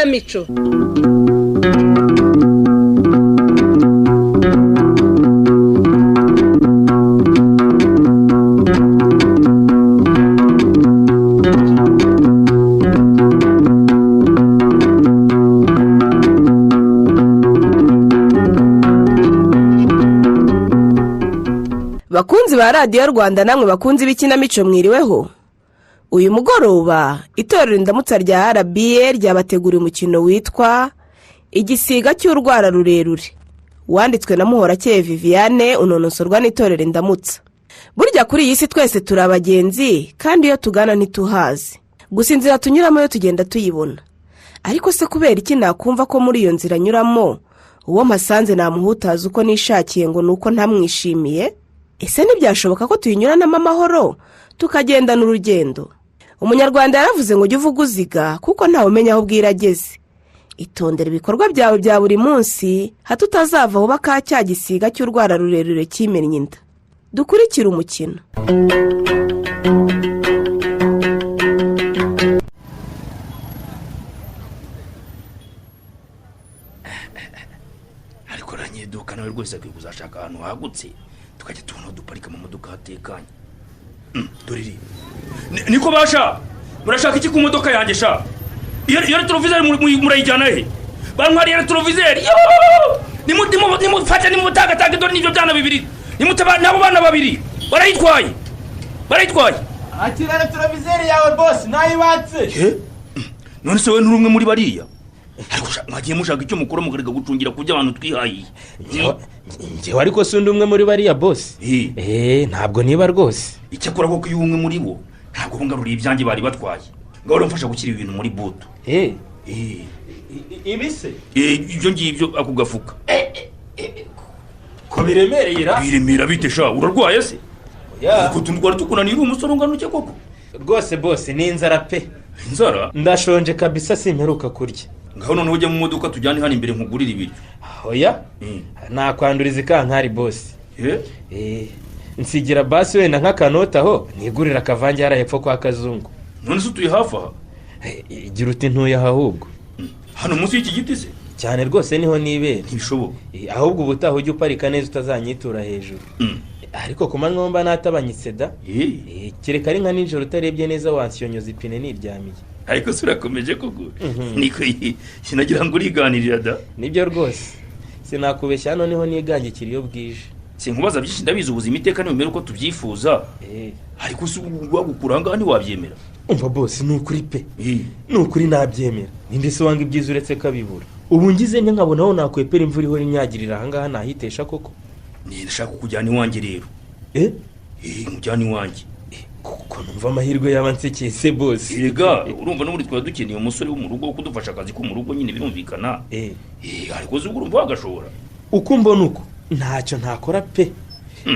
Ikinamico. Bakunzi ba Radiyo Rwanda, namwe bakunzi b'ikinamico, mwiriweho. Uyu mugoroba itorero Indamutsa rya RBA ryabateguriye umukino witwa Igisiga cy'urwara rurerure, wanditswe na Muhorakeye Viviane, unonosorwa n'itorero Indamutsa. Burya kuri iyi si twese turi abagenzi, kandi iyo tugana ntituhazi. Gusa inzira tunyuramo yo tugenda tuyibona. Ariko se kubera iki nakumva ko muri iyo nzira anyuramo uwo mpasanze namuhutaza uko nishakiye, ngo ni uko ntamwishimiye? Ese ntibyashoboka ko tuyinyuranamo amahoro, tukagendana urugendo? Umunyarwanda yaravuze ngo: "Ujye uvuga uziga, kuko ntawe umenya aho bwira ageze." Itondera ibikorwa byawe bya buri munsi, hato utazava aho ka cya gisiga cy'urwara rurerure kimennye inda. Dukurikire umukino. Ariko ranyiduka nawe rwose akwiye kuzashaka ahantu hagutse, tukajya tubona aho duparika amamodoka hatekanye. Dore iri. Niko basha, murashaka iki ku modoka yanjye sha? Iyo rétroviseur murayijyana he? Bantwariye rétroviseur. Nimufate, nimutagatage. Dore n'ibyo byana bibiri, nimutaba n'abo bana babiri barayitwaye, barayitwaye. Akira rétroviseur yawe boss, nayibatse. He? None se wowe nturi umwe muri bariya? Ariko sha, mwagiye mushaka icyo mukora, mukareka gucungira ku byo abantu twihayiye. Njyewe ariko si undi umwe muri bariya boss. Eh. Ntabwo niba rwose. Icyakora koko iyo umwe muri bo, ntabwo bungaruriye ibyanjye bari batwaye. Ngaho uramfasha gushyira ibintu muri boot. Eh. Ibi se? Ibyo ngibyo, ako gafuka. Ko biremereye ra? Biremera bite sha? Urarwaye se? Oya. Utwo tuntu twari tukunaniye uri umusore ungana utya koko? Rwose boss, ni inzara pe. Inzara? Ndashonje kabisa, simperuka kurya. Ngaho noneho ujya mu modoka, tujyane hano imbere nkugurire ibiryo. Oya, nakwanduriza ikankari boss. Eh? Nsigira basi wenda nk'akanoti aho nigurira akavange hariya hepfo kwa Kazungu. None se utuye hafi aha? Igira uti ntuye aha ahubwo. Hano munsi y'iki giti se? Cyane rwose, niho nibera. Ntibishoboka. Ahubwo ubutaha ujye uparika neza, utazanyitura hejuru. Ariko ku manywa mba natabanyitse da. Kereka ari nka nijoro, utarebye neza wansiyonyoza ipine niryamiye. Ariko se urakomeje koko? Niko sinagira ngo uriganirira da. Nibyo rwose, sinakubeshya, hano niho nigangikira iyo bwije. Sinkubaza byinshi, ndabizi ubuzima iteka ntibumere uko tubyifuza. Ariko se ubu wagukura ahangaha ntiwabyemera? Umva boss, ni ukuri pe. Ni ukuri nabyemera. Ninde se wanga ibyiza uretse ko abibura? Ubu ngize nte nkabona aho nakwepera imvura ihora inyagirira ahangaha, nahitesha koko? Ndashaka kukujyana iwanjye rero. Eh? Nkujyana iwanjye. Kuko numva amahirwe yaba nsekeye se boss. Erega urumva n'ubundi twari dukeneye umusore wo mu rugo wo kudufasha akazi ko mu rugo nyine, birumvikana. Ariko se ubwo urumva wagashobora? Uko mbona uko ntacyo ntakora pe.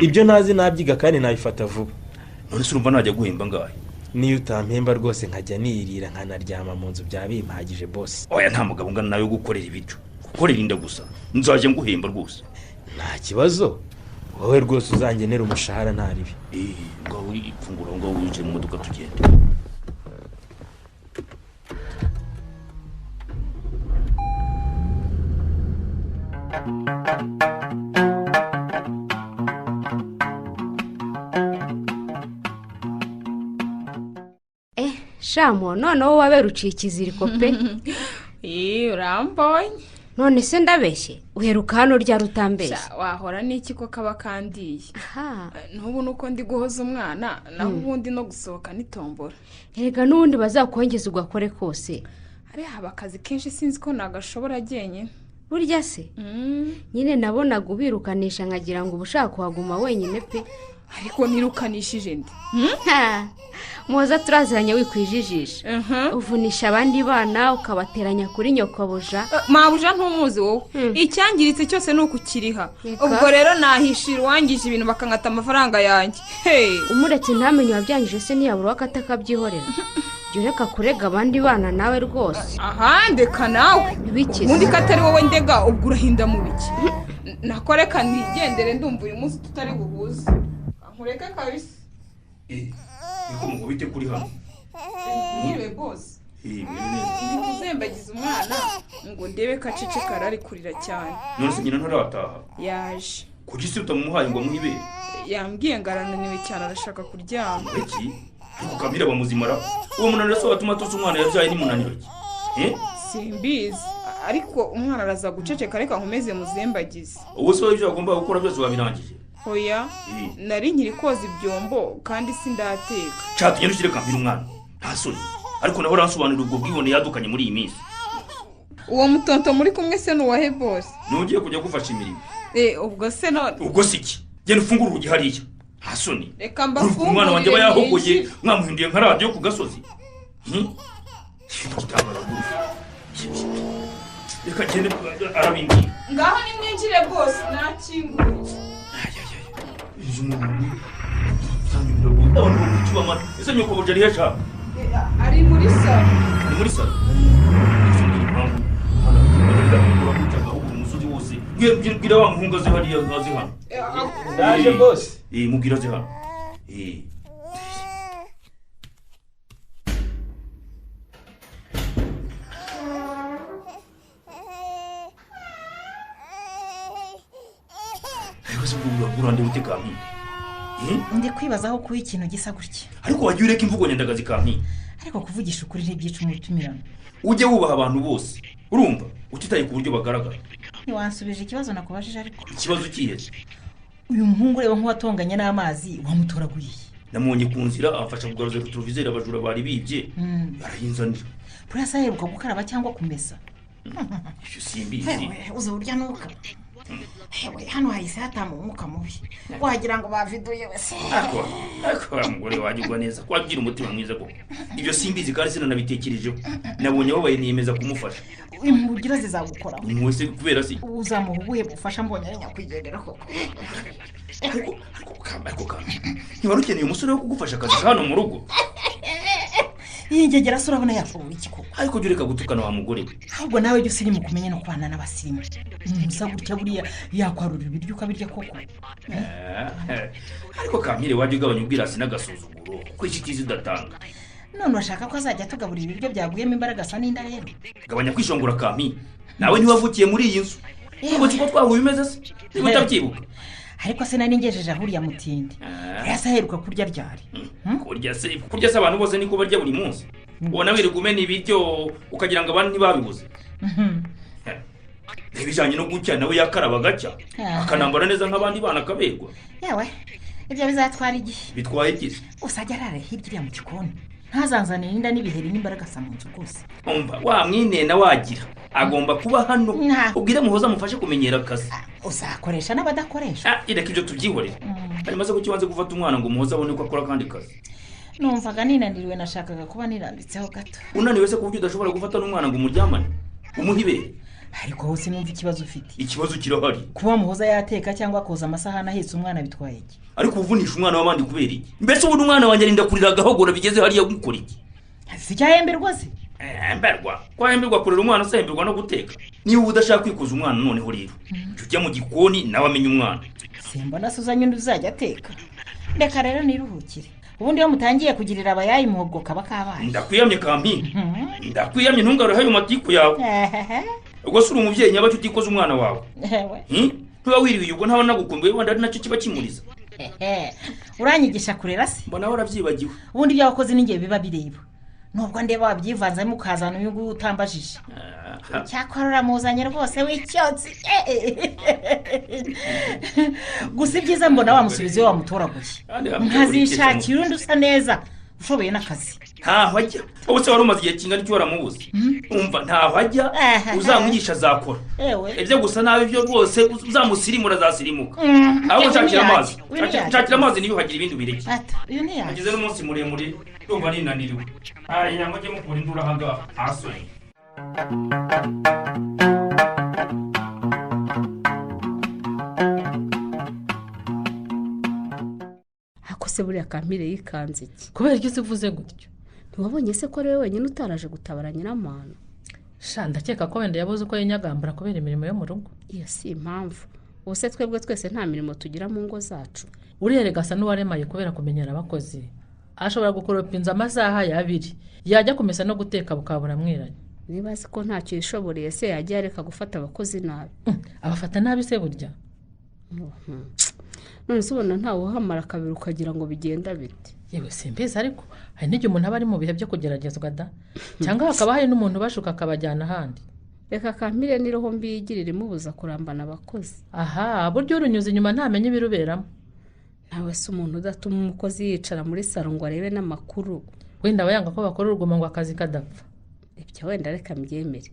Ibyo ntazi nabyiga kandi nabifata vuba. None se urumva najya guhemba angahe? Niyo utampemba rwose, nkajya nirira nkanaryama mu nzu, byaba bimpagije boss. Oya, nta mugabo ungana nawe gukorera ibiryo, gukorera inda gusa. Nzajya nguhemba rwose. Nta kibazo, wowe rwose uzangenera umushahara nta ribi. Ngaho ifunguro aho ngaho, winjire mu modoka tugende. Shamo, noneho wabera uciye ikiziriko pe. Ii, urambonye. None se ndabeshye? Uheruka hano ryari utambeshye? Sha, wahora n'iki ko kaba kandiye? Aha. N'ubu nuko ndi guhoza umwana, naho ubundi no gusohoka nitombora. Erega n'ubundi bazakongeza ugakore kose. Hariya haba akazi kenshi, sinzi ko nagashobora jyenyine. Burya se? Nyine nabonaga ubirukanisha nkagira ngo uba ushaka kuhaguma wenyine pe. Ariko nirukanishije ndi? Ha, muhoza, turaziranye, wikwijijisha. Uvunisha abandi bana, ukabateranya kuri nyokobuja. Mabuja ntumuzi wowe. Icyangiritse cyose ni ukukiriha. Reka. Ubwo rero nahishira uwangije ibintu bakankata amafaranga yanjye. Hey. Umuretse ntamenye wabyangije se, ntiyabura uwo akata akabyihorera. Jya ureka kurega abandi bana nawe rwose. Aha, ndeka nawe. Biki se? Ubundi ko atari wowe ndega, ubwo urahinda mu biki? Nakoreka nigendere, ndumva uyu munsi tutari buhuze. Nkureke kabisa. Niko mukubite kuri hano. Mwiriwe bose. Ndi kuzembagiza umwana ngo ndebe ko aceceka ari kurira cyane. None se nyina ntarataha? Yaje. Kuki se utamuhaye ngo amuhibere? Yambwiye ngo arananiwe cyane arashaka kuryama. Iki? Ariko Kamira bamuzimara. Uwo munaniro se watuma atosa umwana yabyaye ni munaniro ki? Simbizi. Ariko umwana araza guceceka reka nkomeze muzembagize. Ubu se ibyo agomba gukora byose wabirangije? Oya, nari nkiri koza ibyombo kandi sindateka. Cyatumye ushyire Kamira umwana. Nta soni. Ariko naho ransobanurira ubwo bwibone yadukanye muri iyi minsi. Uwo mutonto muri kumwe se nuwahe boss? Nugiye kujya gufasha imirimo. Ubwo se none. Ubwo se iki? Genda ufungure urugi hariya. Nta soni. Reka mbafungure. Umwana wanjye aba yahogoye mwamuhinduye nka radiyo ku gasozi. Reka gende arabingiye. Ngaho nimwinjire boss nakinguye. Ese nyoko buja ari he? Ari muri salo. Ni muri salo. Bwira wa muhungu aze hariya aze hano. Ndaje boss. Mubwira aze hano. Ariko se urande ute Kampi? Ndi kwibazaho kuba ikintu gisa gutya. Ariko wagiye ureka imvugo nyandagazi Kampi. Ariko kuvugisha ukuri ntibyica umutumirano. Ujye wubaha abantu bose. Urumva utitaye ku buryo bagaragara. Ntiwansubije ikibazo nakubajije ariko. Ikibazo kihe? Uyu muhungu ureba nk'uwatonganye n'amazi wamutoraguye. Namubonye ku nzira amfasha kugaruza retroviseur abajura bari bibye. Arahinzanira. Buriya se aheruka gukaraba cyangwa kumesa? Ibyo simbizi. Uzi uburyo anuka. Hewe hano hahise hatamba umwuka mubi. Wagira ngo baviduye wese. Ariko wa mugore wajyugwa neza kwagira umutima mwiza koko. Ibyo simbizi kandi sinanabitekerejeho. Nabonye babaye niyemeza kumufasha. Impugira zizagukoraho. Impuhwe se kubera si? Uzamuha ubuhe bufasha mbonye ari nyakwigendera koko. Ariko Kampi, ntiwari ukeneye umusore wo kugufasha akazi hano mu rugo? Iyi ngegera se urabona yashobora iki koko? Ariko jya ureka gutukana wa mugore we. Ahubwo nawe jya usirimu kumenya no kubana n'abasirimu. Umuntu usa gutya buriya yakwarura ibiryo ukabirya koko. Ariko Kampire wajya ugabanya ubwirasi n'agasuzuguro kuko iki cyiza udatanga. None urashaka ko azajya atugaburira ibiryo byaguyemo imbaraga asa n'inda rero? Gabanya kwishongora Kampi. Nawe ntiwavukiye muri iyi nzu. Nubwo siko twahuye umeze se? Niba utabyibuka. Ariko se nari ngejeje ahuriya mutindi. Yasa aheruka kurya ryari? Kurya se abantu bose niko barya buri munsi. Ubona wirirwa umena ibiryo ukagira ngo abandi ntibabibuze. Ibijyanye no gucya nawe yakaraba gacya akanambara neza nk'abandi bana akaberwa. Yewe ibyo bizatwara igihe. Bitwaye igihe. Usajya arara hirya iriya mu gikoni. Ntazanzanire inda n'ibiheri n'imbaraga sa mu nzu rwose. Umva wa mwinena wagira agomba kuba hano. Ubwire Muhoza amufashe kumenyera akazi. Uzakoresha n'abadakoresha. Reka ibyo tubyihorere. Hanyuma se kuki wanze gufata umwana ngo Muhoza abone ko akora akandi kazi? Numvaga ninaniriwe nashakaga kuba nirambitseho gato. Unaniwe se ku buryo udashobora gufata n'umwana ngo umuryamane? Umuhe ibere. Ariko hose numva ikibazo ufite. Ikibazo kirahari. Kuba Muhoza yateka cyangwa akoza amasahani ahetse umwana bitwaye iki? Ariko uvunisha umwana w'abandi kubera iki? Mbese ubu umwana wanjye arinda kurira agahogora bigeze hariya gukora iki? Si cyahemberwa se? Hemberwa. Kwa hemberwa kurera umwana se hemberwa no guteka. Niba udashaka kwikuza umwana noneho rero, jya ujya mu gikoni nawe amenye umwana. Simbona Suzanye undi uzajya ateka. Reka rero niruhukire. Ubundi iyo mutangiye kugirira abayayi muhobwo kaba kabaye. Ndakwiyamye Kampi. Ndakwiyamye ntungaruhe ayo matiku yawe. Ubwo se uri umubyeyi nyabacyo utikoza umwana wawe? Ntuba wiriwe ubwo ntaba nagukumbuye wenda ari nacyo kiba kimuriza. Uranyigisha kurera se? Mbona warabyibagiwe. Ubundi ibyo wakoze n'ingiye biba bireba. Nubwo ndeba wabyivanzemo ukazana uyu nguyu utambajije. Cyakora uramuzanye rwose w'icyotsi. Gusa ibyiza mbona wamusubiza iyo wamutoraguye. Nkazishakira undi usa neza ushoboye n'akazi. Ntaho ajya. Ubu se wari umaze igihe kingana iki waramubuze? Umva ntaho ajya uzamwigisha azakora. Ibyo gusa nabi byo rwose uzamusirimura azasirimuka. Ahubwo nshakira amazi. Nshakira amazi niyo uhagira ibindi ubireke. Ageze n'umunsi muremure ndumva ninaniriwe. Aya mujye mukura induru aha ngaha. Ntasoni. Ako se buriya Kampire yikanze iki? Kubera icyo uvuze gutyo? Ntiwabonye se ko ari we wenyine utaraje gutabara Nyiramana? Sha ndakeka ko wenda yabuze uko yinyagambura kubera imirimo yo mu rugo. Iyo si impamvu. Ubu se twebwe twese nta mirimo tugira mu ngo zacu. Uriya rega asa n'uwaremaye kubera kumenyera abakozi. Ashobora gukoropa inzu amasaha y'abiri, yajya kumesa no guteka bukabura mwiranye. Niba azi ko ntacyo yishoboreye se yajya yareka gufata abakozi nabi. Abafata nabi se burya? None se ubona ntawe uhamara kabiri ukagira ngo bigenda bite? Yewe simbizi, ariko hari n'igihe umuntu aba ari mu bihe byo kugeragezwa da, cyangwa hakaba hari n'umuntu ubashuka akabajyana ahandi. Reka Kampire n'iroho mbi yigirira imubuza kurambana abakozi. Aha, buryo urunyuze inyuma ntamenye ibiruberamo. Nawe se umuntu udatuma umukozi yicara muri saro ngo arebe n'amakuru, wenda aba yanga ko bakora urugomo ngo akazi kadapfa. Ibyo wenda reka mbyemere.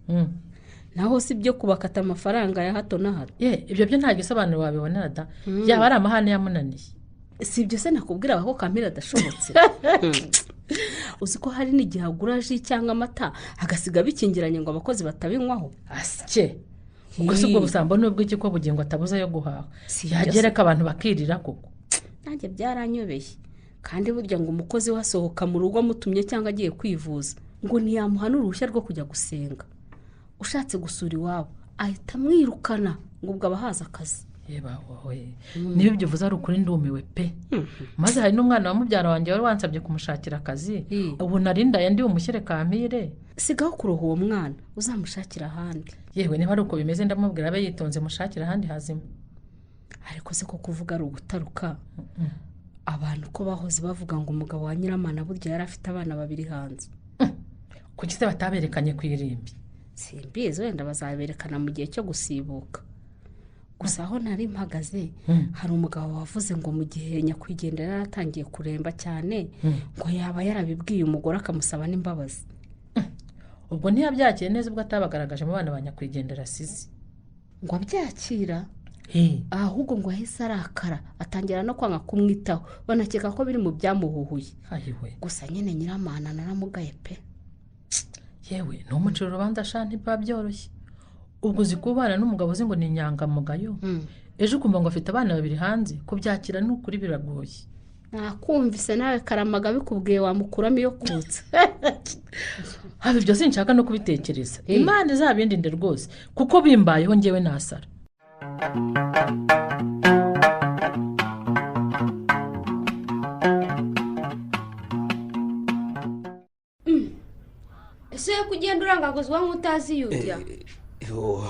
Naho si ibyo kubakata amafaranga ya hato na hato. Ye, ibyo byo nta gisobanuro wabibonera da. Yaba ari amahane yamunaniye. Si ibyo se nakubwira ko Kampire adashobotse. Uzi ko hari n'igihe agura ji cyangwa amata agasiga bikingiranye ngo abakozi batabinywaho. Asye. Ubwo si ubwo busambo n'ubwo iki ko bugingo atabuza yo guhaha. Yagereka abantu bakirira koko. Nanjye byaranyobeye. Kandi burya ngo umukozi wasohoka mu rugo amutumye cyangwa agiye kwivuza ngo ntiyamuha n'uruhushya rwo kujya gusenga. Ushatse gusura iwabo ahita amwirukana ngo ubwo abahaza akazi. Yeba wowe, niba ibyo uvuze ari ukuri ndumiwe pe. Maze hari n'umwana wa mubyara wanjye wari wansabye kumushakira akazi, ubu narindaye ndi umushyire Kampire. Sigaho kuroha uwo mwana uzamushakira ahandi. Yewe niba ari uko bimeze ndamubwira abe yitonze mushakira ahandi hazima. Ariko se ko kuvuga ari ugutaruka? Abantu ko bahoze bavuga ngo umugabo wa Nyiramana burya yari afite abana babiri hanze. Kuki se bataberekanye ku irimbi? Simbizi, wenda bazaberekana mu gihe cyo gusibuka. Gusa aho nari mpagaze hari umugabo wavuze ngo mu gihe nyakwigendera yaratangiye kuremba cyane ngo yaba yarabibwiye umugore akamusaba n'imbabazi. Ubwo ntiyabyakiye neza ubwo atabagaragaje mu bana ba nyakwigendera asize. Ngo abyakira ahubwo ngo ahise arakara atangira no kwanga kumwitaho, banakeka ko biri mu byamuhuhuye. Gusa nyine Nyiramana naramugaye pe. Yewe ntumucire urubanza sha, ntibiba byoroshye. Ubwo uzi kubana n'umugabo uzi ngo ni inyangamugayo, ejo ukumva ngo afite abana babiri hanze, kubyakira ni ukuri biragoye. Nakumvise nawe Karamaga bikubwiye wamukuramo iyo kutsa. Haba ibyo sinshaka no kubitekereza. Imana izabindinde rwose kuko bimbayeho ngewe nasara. Ese yo kugenda urangaguzwa nk'utazi yujya?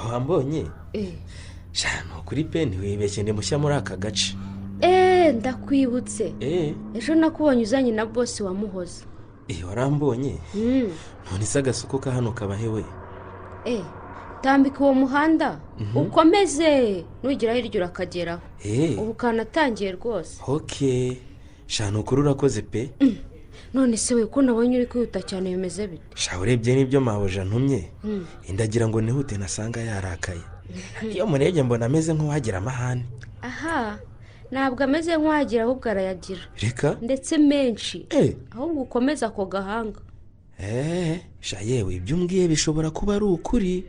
Wambonye? Shano kuri pe ntiwibeshye ndi mushya muri aka gace. Ndakwibutse. Ejo nakubonye uzanye na boss wa Muhoza. Warambonye? None se agasuko ka hano kabahewe? Tambika uwo muhanda ukomeze nugera hirya urakageraho. Ubu kanatangiye rwose. Okay. Shano kuri urakoze pe. None se we ko nabonye uri kwihuta cyane bimeze bite? Sha urebye n'ibyo mabuja ntumye, indagira ngo nihute nasanga yarakaye. Iyo murebye mbona ameze nk'uwagira amahane. Aha, ntabwo ameze nk'uwagira ahubwo arayagira. Reka? Ndetse menshi. Ahubwo ukomeza ako gahanga. Sha yewe ibyo umbwiye bishobora kuba ari ukuri.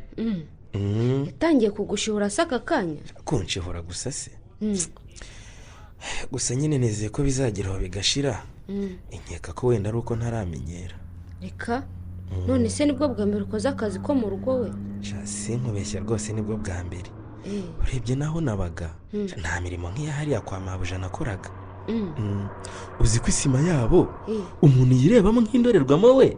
Yatangiye kugushihura saka kanya. Kunshihura gusa se? Gusa nyine nizeye ko bizageraho bigashira. Inkeka ko wenda ari uko ntaramenyera. Reka none se nibwo bwa mbere ukoze akazi ko mu rugo we? Sinkubeshya rwose nibwo bwa mbere. Urebye naho nabaga nta mirimo nk'iya hariya kwa mabuja nakoraga. Uzi ko isima yabo umuntu yirebamo nk'indorerwamo we?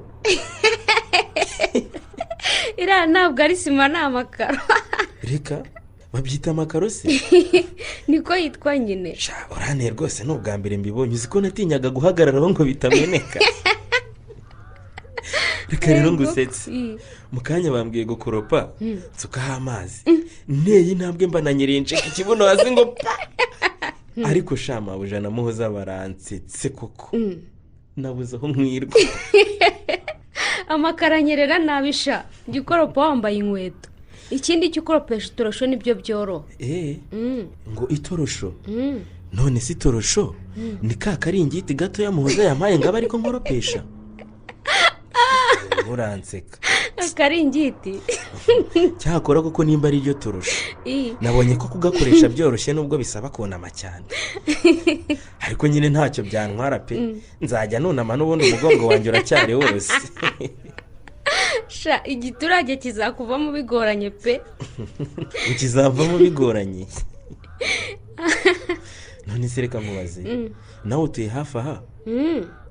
Iriya ntabwo ari sima ni amakaro. Reka babyita amakaro se? Niko yitwa nyine. Uranteye rwose ni ubwa mbere mbibonye. Uzi ko natinyaga guhagararaho ngo bitameneka. Reka rero ngusetse. Mu kanya bambwiye gukoropa nsukaho amazi, nteye intambwe mba nanyereye ncika ikibuno hasi ngo pa. Ariko sha mabuja na Muhoza baransetse koko, nabuze aho nkwirwa. Amakaro anyerera nabi sha, jya ukoropa wambaye inkweto. Ikindi cyo ukoropesha itorosho nibyo byoroha. Ngo itorosho? None si itorosho ni ka karingiti gatoya Muhoza yampaye ngo abe ariko nkoropesha? Uranseka. Akaringiti cyakora kuko nimba ari ryo torosho nabonye ko kugakoresha byoroshye nubwo bisaba kunama cyane. Ariko nyine ntacyo byantwara pe, nzajya nunama n'ubundi umugongo wanjye uracyari wose. Sha igiturage kizakuvamo bigoranye pe. Kizavamo bigoranye. None se reka nkubaze, nawe utuye hafi aha?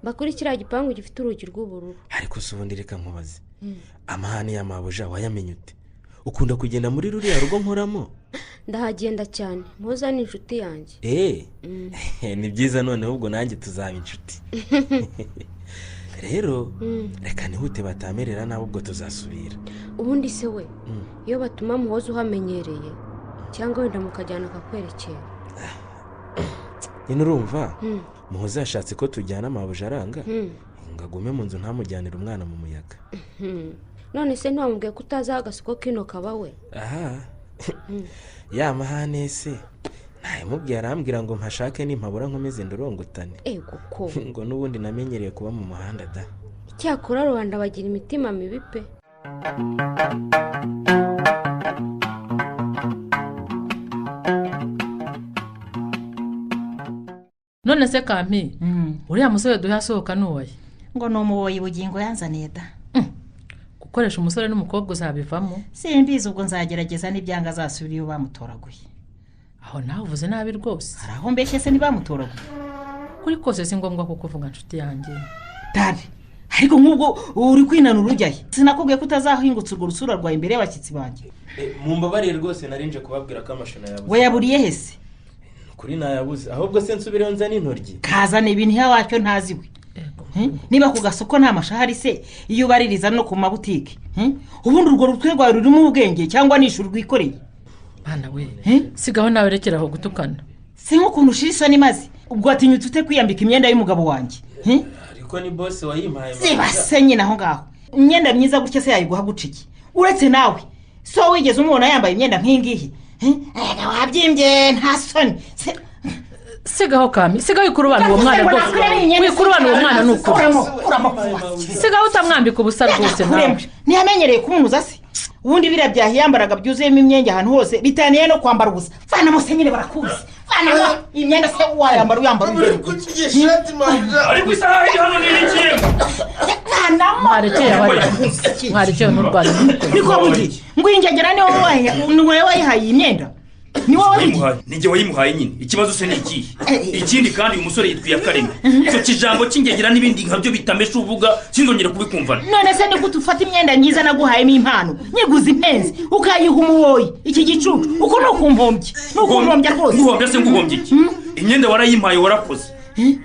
Bakuri kiriya gipangu gifite urugi rw'ubururu. Ariko se ubundi reka nkubaze, amahane ya mabuja wayamenye ute? Ukunda kugenda muri ruriya rugo nkoramo? Ndahagenda cyane, muza ni inshuti yanjye. Ni byiza, noneho ubwo nanjye tuzaba inshuti. Rero reka nihute batamerera nawe, ubwo tuzasubira. Ubundi se we iyo batuma Muhoza uhamenyereye, cyangwa wenda mukajyana akakwerekera. Nyine urumva Muhoza yashatse ko tujyana mabuja aranga ngo agume mu nzu ntamujyanire umwana mu muyaga. None se ntiwamubwiye ko utazi aho agasoko kino kaba we? Aha ya mahane se ntayamubwiye, arambwira ngo mpashake nimpabura nkomeze ndorongotane. Ego ko ngo n'ubundi namenyereye kuba mu muhanda da. Icyakora rubanda bagira imitima mibi pe. None se Kampi, uriya musore duhe asohoka nuwaye? Ngo ni umuboyi Bugingo yanzaniye da. Gukoresha umusore n'umukobwa uzabivamo? Simbizi, ubwo nzagerageza n'ibyanga azasubira iyo bamutoraguye. Aho nawe uvuze nabi rwose. Hari aho mbeshye se ntibamutoraguye? Kuri kose si ngombwa kukuvuga nshuti yanjye. Dare, ariko nk'ubwo uri kwinanura ujyahe? Sinakubwiye ko utazahingutsa urwo rusura rwawe imbere y'abashyitsi banjye. Mumbabarire rwose, narinje kubabwira ko amashana yabuze. Wayaburiye hese? Kuri nayabuze, ahubwo se nsubireyo nzane intoryi. Kazana ibintu iwacyo ntaziwe. Niba ku gasoko nta mashahari se iyo ubaririza no ku mabutike. Ubundi urwo rutwe rwawe rurimo ubwenge cyangwa nishuri rwikoreye? Bana we, sigaho nawe rekera aho gutukana. Si nk'ukuntu ushira isoni maze ubwo watinyutse ute kwiyambika imyenda y'umugabo wanjye? Ariko ni boss wayimpaye. Ziba se nyine aho ngaho. Imyenda myiza gutya se yayiguha guca iki? Uretse nawe so wigeze umubona yambaye imyenda nk'ingiyi? Wabyimbye nta soni. Sigaho Kami, sigaho ikurubana uwo mwana rwose. Wikurubana uwo mwana nuko. Sigaho utamwambika ubusa rwose nawe. Ntiyamenyereye kumunuza se? Ubundi biriya byahiyambaraga byuzuyemo imyenge ahantu hose bitaniye no kwambara ubusa. Vanamo se nyine barakuzi. Vanamo imyenda se wayambara uyambara ugiye. Ariko isaha iri hano ni ikiyenga. Vanamo. Mwarekeye n'urwanda. Niko bugi. Ngwingegera ni wowe wayihaye imyenda. Ni wowe wayimuhaye. Ni wayimuhaye nyine. Ikibazo se ni ikihe? Ikindi kandi uyu musore yitwiye akareme. Icyo kijambo cy'ingegera n'ibindi nkabyo bitamesha uvuga sinzongera kubikumvana. None se ni gute ufata imyenda myiza naguhayemo impano, nyiguza impenzi, ukayiha umuboyi iki gicucu? Uko ni ukumpombya. Ni ukumpombya rwose. Nguhombya se nguhombya iki? Imyenda warayimpaye warakoze.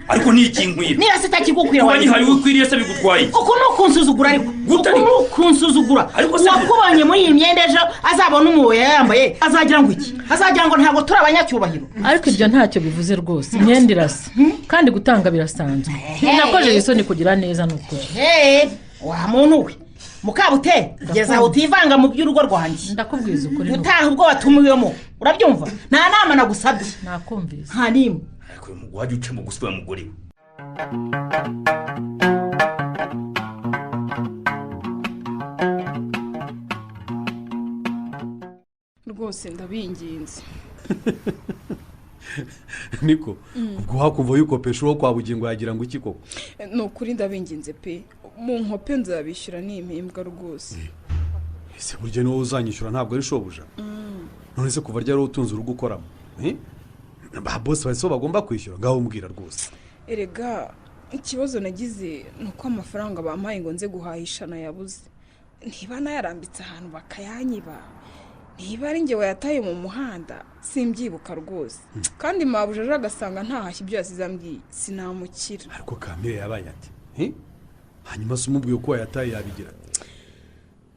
Ariko ni ikinkwira. Niba se itakigukwira wayihaye ukwiriye se bigutwaye iki? Uko ni ukunsuzugura ariko. Uko ni ukunsuzugura. Uwakubonye muri iyi myenda ejo azabona umuboyi yambaye azagira ngo iki? Azagira ngo ntabwo turi abanyacyubahiro. Ariko ibyo ntacyo bivuze rwose. Imyenda irasa kandi gutanga birasanzwe. Nakojeje isoni kugira neza n'ukuri. Wa muntu we Mukabute, geza aho utivanga mu by'urugo rwanjye. Ndakubwiza ukuri. Utaha ubwo watumiwemo, urabyumva? Nta nama nagusabye. Nakumvise. Nta nimwe. Ariko wajya uca mu guswa mugore we. Rwose ndabinginze. Niko ubwo wakumva yikopesha uwo kwa Bugingo yagira ngo iki koko? Ni ukuri ndabinginze pe, mu nkope nzabishyura n'impembwa rwose. Ese burya ni wowe uzanyishyura ntabwo ari shobuja? None se kuva ryari utunze urugo ukoramo? Ba boss bahise bagomba kwishyura, ngaho umbwira rwose. Erega ikibazo nagize ni uko amafaranga bampaye ngo nze guhahisha nayabuze. Niba nayarambitse ahantu bakayanyiba, niba ari njye wayataye mu muhanda simbyibuka rwose. Kandi mabuja aje agasanga ntahashye ibyo yasize ambwiye, sinamukira. Ariko Kamire yabaye ati hanyuma se umubwiye ko wayataye yabigira?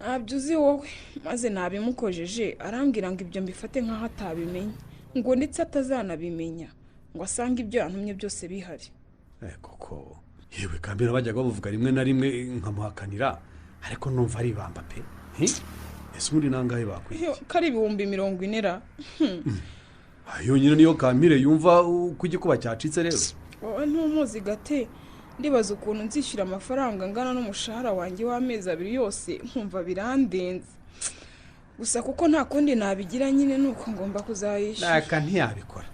Ntabyo uzi wowe, maze nabimukojeje arambwira ngo ibyo mbifate nk'aho atabimenye, ngo ndetse atazanabimenya, ngo asange ibyo yantumye byose bihari. Koko yewe Kamire bajyaga bamuvuga rimwe na rimwe nkamuhakanira, ariko numva ari ibamba pe. Ese ubundi nangahe bakwiye? Ko ari 40,000 ra. Yonyine niyo Kamire yumva uko igikuba cyacitse rero. Wowe ntumuzi gate, ndibaza ukuntu nzishyura amafaranga angana n'umushahara wanjye w'amezi 2 yose, nkumva birandenze. Gusa kuko nta kundi nabigira nyine nuko ngomba kuzayishyura. Naka ntiyabikora.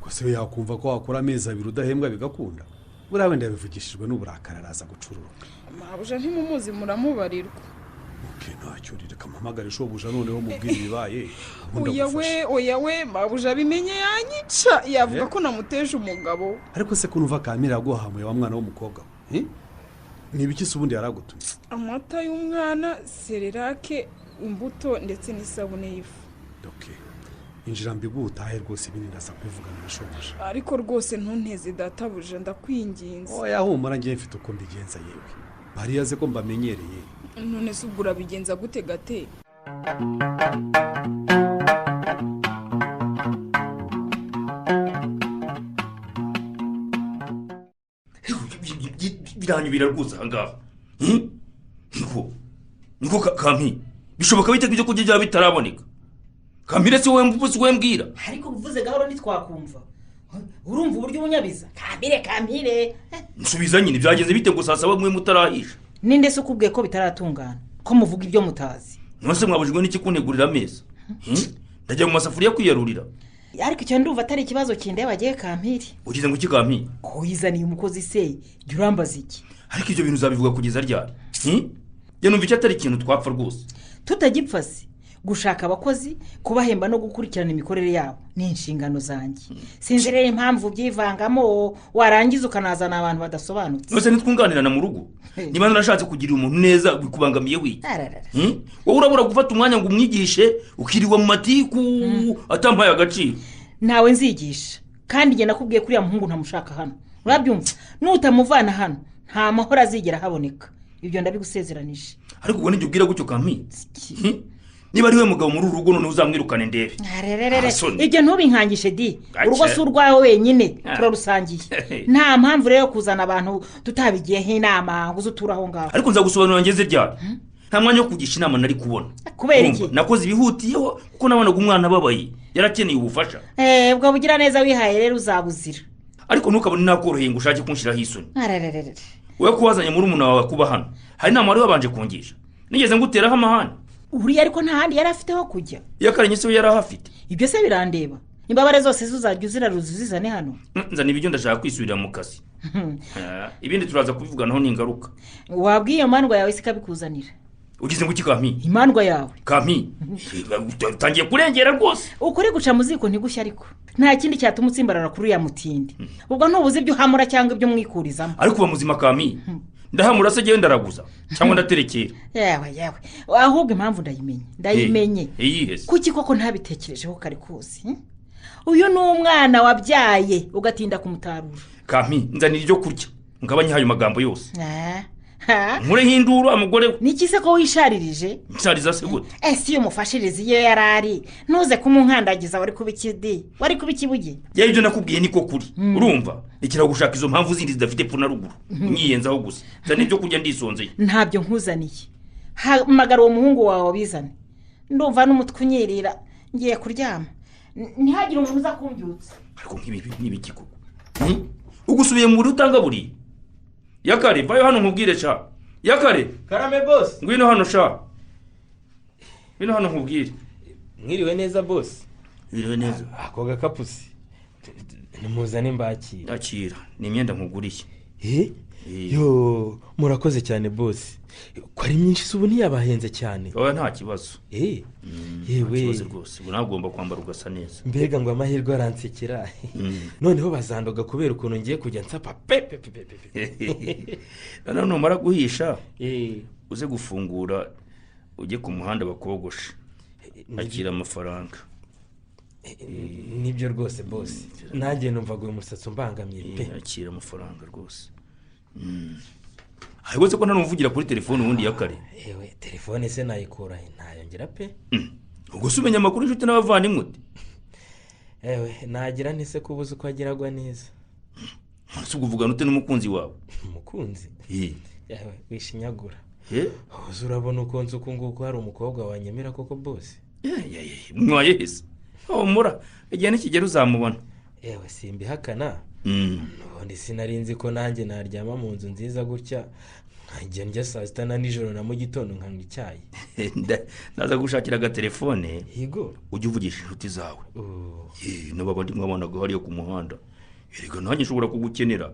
Gusa we yakumva ko wakora amezi 2 udahembwa bigakunda. Buriya wenda yabivugishijwe n'uburakari araza gucururuka. Mabuja ntimumuzi muramubarirwa. Okay, ntacyo reka mpamagare shobuja noneho mubwire ibibaye. Oya we, oya we, mabuja abimenye yanyica, yavuga ko namuteje umugabo. Ariko se ko numva Kamira yaguhamuye wa mwana w'umukobwa we? Ni ibiki se ubundi yaragutumye? Amata y'umwana, sererake, imbuto ndetse n'isabune y'ifu. Okay. Injira mbiguhe utahe rwose, ibindi ndaza kubivugana na shobuja. Ariko rwose ntunteze databuja, ndakwinginze. Oya humura, ngiye mfite uko mbigenza yewe. Bariya ze ko mbamenyereye. None se ubwo urabigenza gute gate? Biranyubira rwose aha ngaha. Niko Kampi, bishoboka bite ibyo kurya byaba bitaraboneka? Kampi rese wowe mvuze wowe mbwira. Ariko uvuze gahoro ntitwakumva. Urumva uburyo ubunyabiza? Kampire Kampire. Nsubiza nyine byageze bite ngo saa saba mwe mutarahisha? Ninde se ukubwiye ko bitaratungana? Ko muvuga ibyo mutazi? None mwabujijwe n'iki kuntegurira ameza? Ndajya mu masafuriya kwiyarurira. Ariko icyo ndumva atari ikibazo kindeba agiye Kampire. Ugize ngo iki Kampi? Ko yizaniye umukozi se, jya urambaza iki? Ariko ibyo bintu uzabivuga kugeza ryari? Njye numva icyo atari ikintu twapfa rwose. Tutagipfa se, gushaka abakozi, kubahemba no gukurikirana imikorere yabo ni inshingano zanjye. Sinzi rero impamvu byivangamo, warangiza ukanazana abantu badasobanutse. Nose ntitwunganirana mu rugo. Niba narashatse kugira umuntu neza bikubangamiye wiki. Wowe urabura gufata umwanya ngo umwigishe, ukirirwa mu matiku atampaye agaciro. Ntawe nzigisha, kandi njye nakubwiye kuriya muhungu ntamushaka hano. Urabyumva? Nutamuvana hano nta mahoro azigera haboneka. Ibyo ndabigusezeranije. Ariko ubwo nijye ubwira gutyo Kampi? Niba ari we mugabo muri uru rugo none uzamwirukane ndebe. Ibyo ntubinkangishe di. Urugo si urwawe wenyine, turarusangiye. Nta mpamvu rero kuzana abantu tutabigiyeho inama ngo uze uture aho ngaho. Ariko nzagusobanurira ngeze ryari? Nta mwanya wo kugisha inama nari kubona. Kubera iki? Nakoze ibihutiyeho kuko nabonaga umwana ababaye, yarakeneye ubufasha. Ubwo bugira neza wihaye rero uzabuzira. Ariko ntukabone nakoroheye ngo ushake kunshiraho isoni. Wowe ko wazanye muri umuntu wawe kuba hano, hari inama wari wabanje kungisha. Nigeze nguteraho amahane. Uriya ariko nta handi yari afite ho kujya. Yakaranye se we yari ahafite. Ibyo se birandeba. Imbabare zose zuzajya uziraruza uzizane hano. Nzana ibiryo ndashaka kwisubirira mu kazi. Ibindi turaza kubivuganaho n'ingaruka. Wabwiye iyo mandwa yawe se ikabikuzanira? Ugize ngo iki Kampi? Imandwa yawe. Kampi, utangiye kurengera rwose. Ukuri guca mu ziko ntigushya ariko. Nta kindi cyatuma utsimbarara kuri uriya mutindi. Ubwo ntubuze ibyo uhamura cyangwa ibyo mwikurizamo. Ariko uba muzima Kampi. Ndahamura se genda ndaraguza cyangwa ndaterekera. Yewe yewe, ahubwo impamvu ndayimenye. Kuki koko ntabitekerejeho kare kuzi? Uyu ni umwana wabyaye ugatinda kumutarura. Kampi, nzanira ibyo kurya ngabanye hayo magambo yose. Nkure hindura umugore. Niki se ko wisharirije? Nshariza se gute? Ese iyo umufashiriza iyo yarari ntuze kumunkandagiza wari kuba ikidi, wari kuba ikibuge. Yewe ibyo nakubwiye niko kuri. Urumva? Rekera gushaka izo mpamvu zindi zidafite epfo na ruguru. Nyiyenzaho gusa. Nzana ibyo kurya ndisonzeye. Ntabyo nkuzaniye. Hamagara uwo muhungu wawe wabizane. Ndumva n'umutwe unyirira, ngiye kuryama. Ntihagire umuntu uza kumbyutsa. Ariko nk'ibi n'ibiki koko? Ugusubiye mu buri utanga buri. Yakare, vayo hano nkubwire sha. Yakare. Karame boss. Ngwino hano sha. Ngwino hano nkubwire. Mwiriwe neza boss. Mwiriwe neza. Ako gakapusi. Nimuzane mbakira. Akira, ni imyenda nkuguriye. Yo, murakoze cyane boss. Ko ari myinshi se ubu ntiyabahenze cyane. Oya nta kibazo. Yewe. Kibazo rwose, ubu nagomba kwambara ugasa neza. Mbega ngo amahirwe aransekera. Noneho bazandoga kubera ukuntu ngiye kujya nsapa pe pe pe pe. None numara guhisha, uze gufungura ujye ku muhanda bakogoshe. Akira amafaranga. Nibyo rwose boss. Nanjye numvaga uyu musatsi umbangamiye pe. Akira amafaranga rwose. Ariko se ko ntanumvugira kuri telefone ubundi ya kare? Ewe telefone se nayikura ntayongera pe. Ubwo se umenya amakuru inshuti n'abavandimwe ute? Ewe nagira nte se kubuza uko agiragwa neza? Ese ubwo uvugana ute n'umukunzi wawe? Umukunzi? Ewe wishinyagura. Uzi urabona uko nzi uku nguku hari umukobwa wanyemera koko boss? Mwaye hese. Humura igihe nikigera uzamubona. Ewe simbihakana. Ubundi sinarinzi ko nanjye naryama mu nzu nziza gutya nkajya ndya saa sita na nijoro na mu gitondo nkanywa icyayi. Ndaza gushakira agatelefone. Yego. Ujye uvugisha inshuti zawe. N'abandi mwabonaga hariya ku muhanda. Erega nanjye nshobora kugukenera.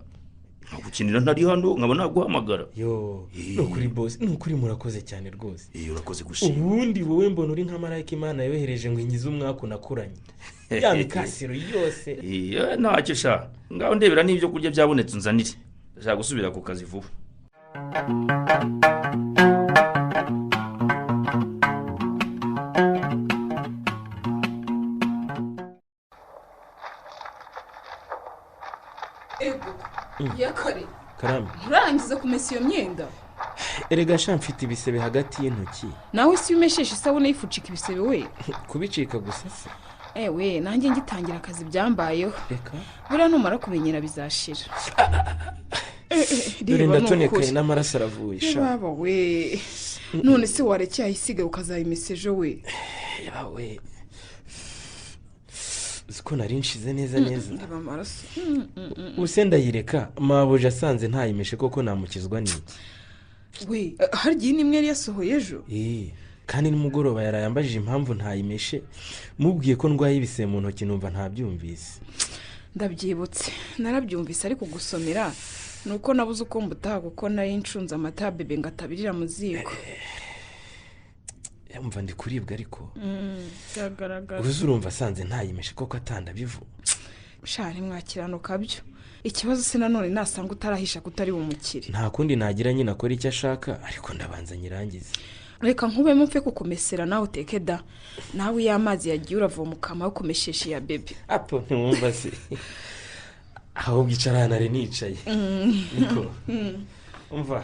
Ukadukinira ntari hano nkaba naguhamagara. Yo, ni ukuri boss, ni ukuri murakoze cyane rwose. Urakoze gushima. Ubundi wowe mbona uri nka marayika Imana yohereje ngo ingize umwaka unakuranye. Ya mikasiro yose. Ntacyo sha. Ngaho ndebera n'ibyo kurya byabonetse unzanire. Ndashaka gusubira ku kazi vuba. Yakare. Karame. Nturangiza kumesa iyo myenda. Erega sha mfite ibisebe hagati y'intoki. Nawe si umesheshe isabune yifucika ibisebe we. Kubicika gusa se. Ewe nanjye ngitangira akazi byambayeho. Reka. Buriya numara kumenyera bizashira. Dore ndatonekaye n'amaraso aravuye sha. Baba we. None se warekeye ayisiga ukazayimesa ejo we. Yawe. Uziko nari nshize neza neza. Ndaba amaraso. Use ndayireka mabuja asanze ntayimeshe koko namukizwa n'iki. We, hari igihe nimwe yari yasohoye ejo. Kandi nimugoroba yarayambajije impamvu ntayimeshe, mubwiye ko ndwaye ibise mu ntoki numva ntabyumvise. Ndabyibutse, narabyumvise ariko gusomera nuko nabuze uko mbutaha kuko nari ncunze amata bebe ngatabirira mu ziko. Yumva ndi kuribwa ariko. Byagaragara. Uzi urumva asanze ntayimeshe koko atandabivu. Sha ntimwakiranuka byo. Ikibazo se nanone nasanga utarahisha kutari umukire. Nta kundi nagira nyine akora icyo ashaka ariko ndabanza nyirangize. Reka nkubemo mfe kukumesera nawe uteke da. Nawe iyo amazi yagiye uravoma ukama ukomesheshe ya bebe. Apo ntiwumva se. Ahubwo icara nari nicaye. Niko. Umva.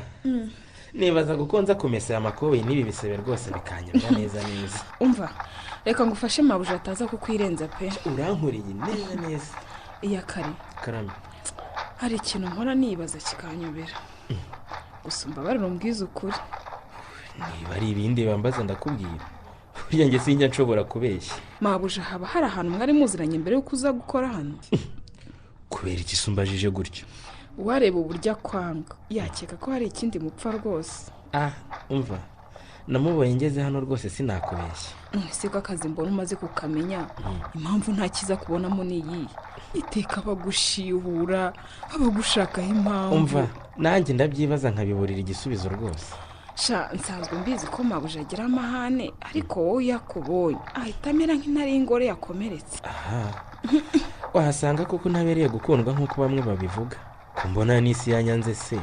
Nibaza gukonza kumesera amakoboyi n'ibi bisebe rwose bikanyobya neza neza. Umva. Reka ngufashe mabuja ataza kukwirenza pe. Urankoreye neza neza. Iya kare. Karame. Hari ikintu mpora nibaza kikanyobera. Gusa mbabarira umbwize ukuri. Niba ari ibindi bambaza ndakubwira. Burya njye sinjya nshobora kubeshya. Mabuja haba hari ahantu mwari muziranye mbere yuko uza gukora hano? Kubera iki sumbajije gutyo? Uwareba uburyo akwanga yakeka ko hari ikindi mupfa rwose. Umva. Namubonye ngeze hano rwose sinakubeshya. None ko akazi mbona umaze kukamenya, impamvu nta kiza kubonamo ni iyi. Iteka bagushihura, abagushakaho impamvu. Umva, nanjye ndabyibaza nkabiburira igisubizo rwose. Sha nsanzwe mbizi ko mabuja agira amahane, ariko wowe yakubonye ahita amera nk'intare y'ingore yakomeretse. Aha. Wahasanga koko ntabereye gukundwa nk'uko bamwe babivuga. Kumbona n'isi yanyanze se.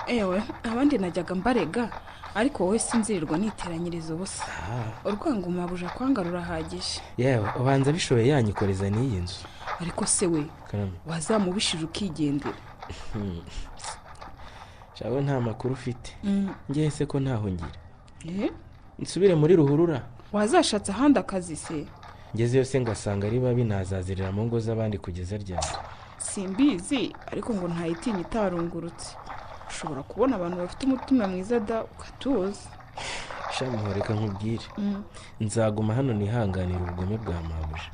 Ewe, abandi najyaga mbarega, ariko wowe sinzirirwa niteranyiriza ubusa. Urwango mabuja kwanga rurahagije. Yewe, ubanza bishoboye yanyikoreza n'iyi nzu. Ariko se we, wazamubishije ukigendera. Shawe nta makuru ufite. Ngiye se ko ntaho ngira. Nsubire muri ruhurura. Wazashatse ahandi akazi se? Ngeze yose ngasanga ari babi nazazirira mu ngo z'abandi kugeza ryari. Simbizi, ariko ngo ntayitinya itarungurutse. Ushobora kubona abantu bafite umutima mwiza da ukatuza. Shamuhoreka nkubwire. Nzaguma hano nihanganira ubugome bwa mabuja.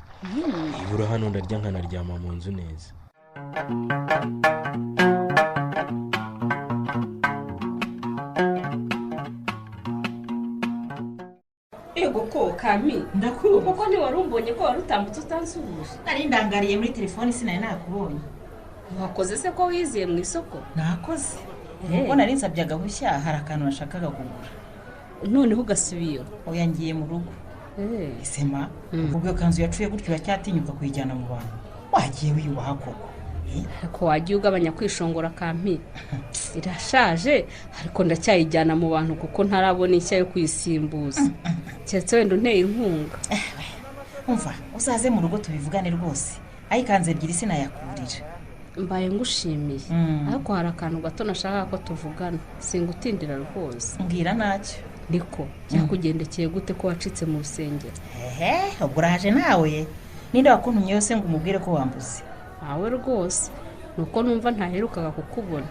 Ibura hano ndarya nkanaryama mu nzu neza. Ego ko Kami, ndakumva. Kuko ntiwarumbonye ko warutambutse utansuhuje. Nari ndangariye muri telefone sinari nakubonye. Wakoze se ko wiziye mu isoko? Nakoze. Ubwo nari nsabye agahushya hari akantu nashakaga kugura. Noneho ugasubiyo? Oya ngiye mu rugo. Isema, ubwo kanzu yacuye gutyo uracyatinyuka kuyijyana mu bantu. Wagiye wiyubaha koko. Ariko wagiye ugabanya kwishongora Kampi. Irashaje ariko ndacyayijyana mu bantu kuko ntarabona inshya yo kuyisimbuza. Keretse wenda unteye inkunga. Umva, uzaze mu rugo tubivugane rwose. Ayikanze ebyiri sinayakurira. Mbaye ngushimiye. Ariko hari akantu gato nashaka ko tuvugana. Singutindira rwose. Mbwira ntacyo. Niko, byakugendekeye gute ko wacitse mu rusengero? Ehe, ubwo uraje nawe. Ninde wakuntumye yose ngo umubwire ko wambuze? Awe rwose nuko numva ntaherukaga kukubona.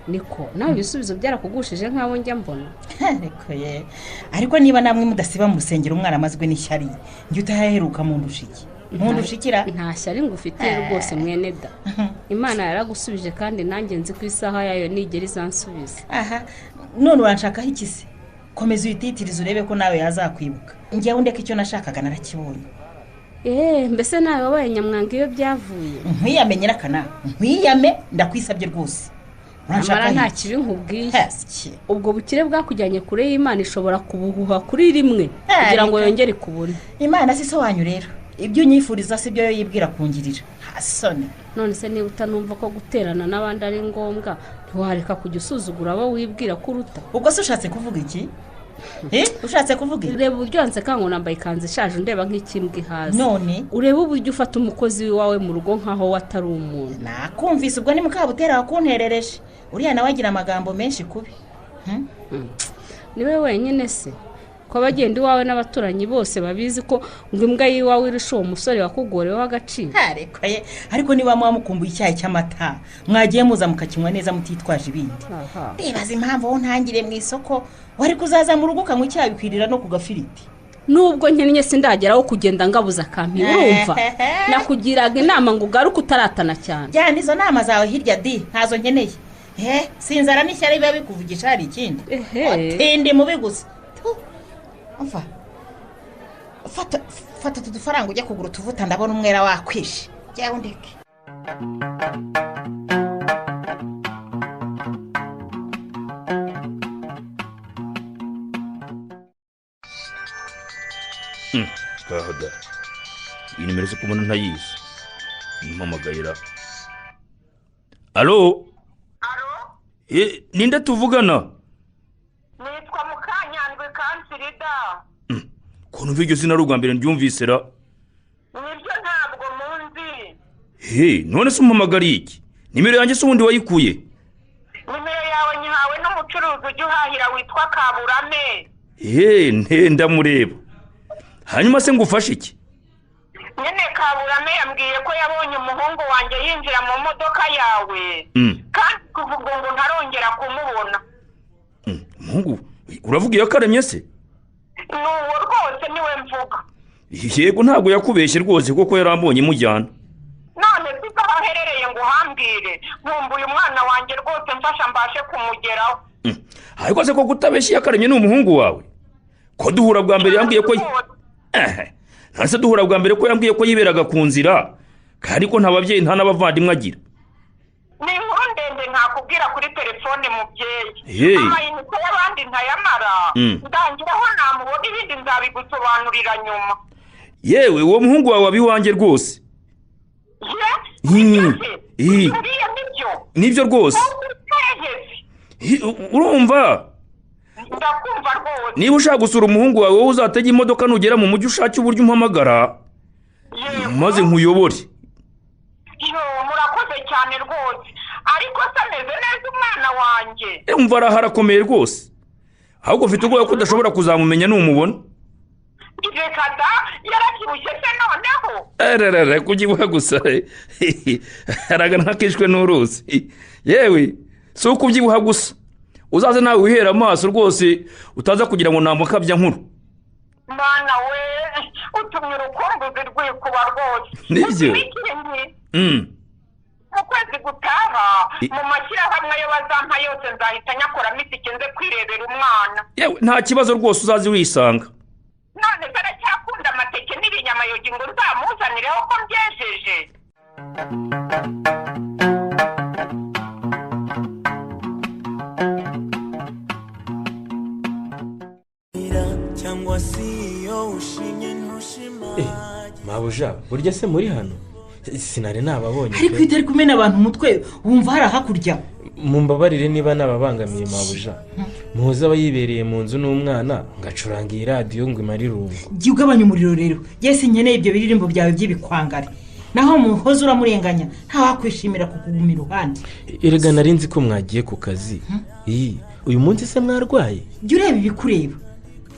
Niko, nawe ibisubizo byarakugushije nkaho njya mbona. Ariko ye, ariko niba namwe mudasiba mu rusengero umwana amazwe n'ishyari, njye utaheruka mu ndushiki. Mu ndushikira? Nta shyari ngufitiye rwose mwene da. Imana yaragusubije kandi nanjye nzi ku isaha yayo nigera izansubiza. Aha, none uranshakaho iki se? Komeza uyititirize urebe ko nawe yazakwibuka. Njyewe ndeka icyo nashakaga narakibonye. Mbese nawe wabaye nyamwanga iyo byavuye. Nkwiyame nyirakana, nkwiyame ndakwisabye rwose. Uranshaka nta kibi nkubwiye. Ubwo bukire bwakujyanye kure y'Imana ishobora kubuhuha kuri rimwe kugira ngo yongere kubone. Imana si so wanyu rero. Ibyo unyifuriza si byo yibwira kungirira. Hasone. None se niba utanumva ko guterana n'abandi ari ngombwa, ntiwareka kujya usuzugura abo wibwira ko uruta. Ubwo se ushatse kuvuga iki? Ushatse kuvuga iki? Reba uburyo wanseka ngo nambaye ikanzu ishaje undeba nk'ikimbwa ihaze. None urebe uburyo ufata umukozi wawe mu rugo nkaho watari umuntu. Nakumvise ubwo ni Mukabutera wakunterereje. Uriya nawe agira amagambo menshi kubi. Niwe wenyine se ko abagenda iwawe n'abaturanyi bose babizi ko ngo imbwa y'iwawe irusha uwo musore wakugoreweho agaciro. Ariko ye, ariko niba mukumbuye icyayi cy'amata mwagiye muza mukakinywa neza mutitwaje ibindi. Ndibaza impamvu wowe ntangire mu isoko wari kuzaza mu rugo ukanywa icyayi ukwirira no ku gafiriti. Nubwo nkennye sindageraho kugenda ngabuza akampi, urumva nakugiraga inama ngo ugaruke utaratana cyane. Jyana izo nama zawe hirya di, ntazo nkeneye. Sinzara n'ishyari biba bikuvugisha hari ikindi. Utinde mubi gusa. Umva, fata utu dufaranga ujya kugura utuvuta, ndabona umwera wakwishe. Jyawe undeke. Kahoda, iyi nimero se kubona ntayizi. Mpamagayira. Alo? Ninde tuvugana? Nitwa Mukanyandwi Kansirida. Ko numva iryo zina ari ubwa mbere ndyumvise ra? Nibyo ntabwo munzi. He, none se umpamagariye iki? Nimero yanjye se ubundi wayikuye? Nimero yawe nyihawe n'umucuruzi ujya uhahira witwa Kaburame. He, ndamureba. Hanyuma se ngufashe iki? Nyine Kaburame yambwiye ko yabonye umuhungu wanjye yinjira mu modoka yawe. Kandi kuva ubwo ngo ntarongera kumubona. Umuhungu uravuga iyo akaremye se? Nuwo rwose niwe mvuga. Yego ntabwo yakubeshye rwose kuko yarambonye mujyana. None se aho aherereye ngo uhambwire, nkumbuye umwana wanjye rwose mfasha mbashe kumugeraho. Ariko se ko kutabeshye yakaremye ni umuhungu wawe? Ko duhura bwa mbere yambwiye ko ntase duhura bwa mbere ko yambwiye ko yiberaga ku nzira, kandi ko nta babyeyi nta n'abavandimwe agira. Ni inkuru ndende ntakubwira kuri telefone mubyeyi. Amayinite y'abandi ntayamara. Ndangiraho namubona ibindi nzabigusobanurira nyuma. Yewe uwo muhungu wawe abiwanjye rwose. Nibyo rwose. Urumva? Ndakumva rwose. Niba ushaka gusura umuhungu wawe wowe uzatega imodoka nugera mu mujyi ushake uburyo umpamagara maze nkuyobore. Yo, murakoze cyane rwose. Ariko se ameze neza umwana wanjye? Umva araharakomeye rwose. Ahubwo mfite ubwoba ko udashobora kuzamumenya numubona. Reka da, yarabyibushye se noneho? Ararara kubyibuha gusa. Aragana nk'akishwe n'uruzi. Yewe, si ukubyibuha gusa. Uzaze nawe wihera amaso rwose utaza kugira ngo namukabya nkuru. Mwana we, utumye urukumbuzi rwikuba rwose. Nibyo. Mu kwezi gutaha mu mashyirahamwe yo bazampa yose nzahita nyakoramo itike nze kwirebera umwana. Yewe nta kibazo rwose uzaze wisanga. None se aracyakunda amateke n'ibinyamayogi ngo nzamuzanireho ko mbyejeje? Mabuja, burya se muri hano? Sinari nababonye. Ariko iyo utari kumena abantu umutwe wumva hari hakurya. Mumbabarire niba nababangamiye mabuja. Muhoza aba yibereye mu nzu n'umwana ngacuranga iyi radiyo ngo imare irungu. Jya ugabanya umuriro rero. Yesi nkeneye ibyo biririmbo byawe by'ibikwangari. Naho Muhoza uramurenganya ntawakwishimira kukuguma iruhande. Erega nari nzi ko mwagiye ku kazi. Uyu munsi se mwarwaye? Jya ureba ibikureba.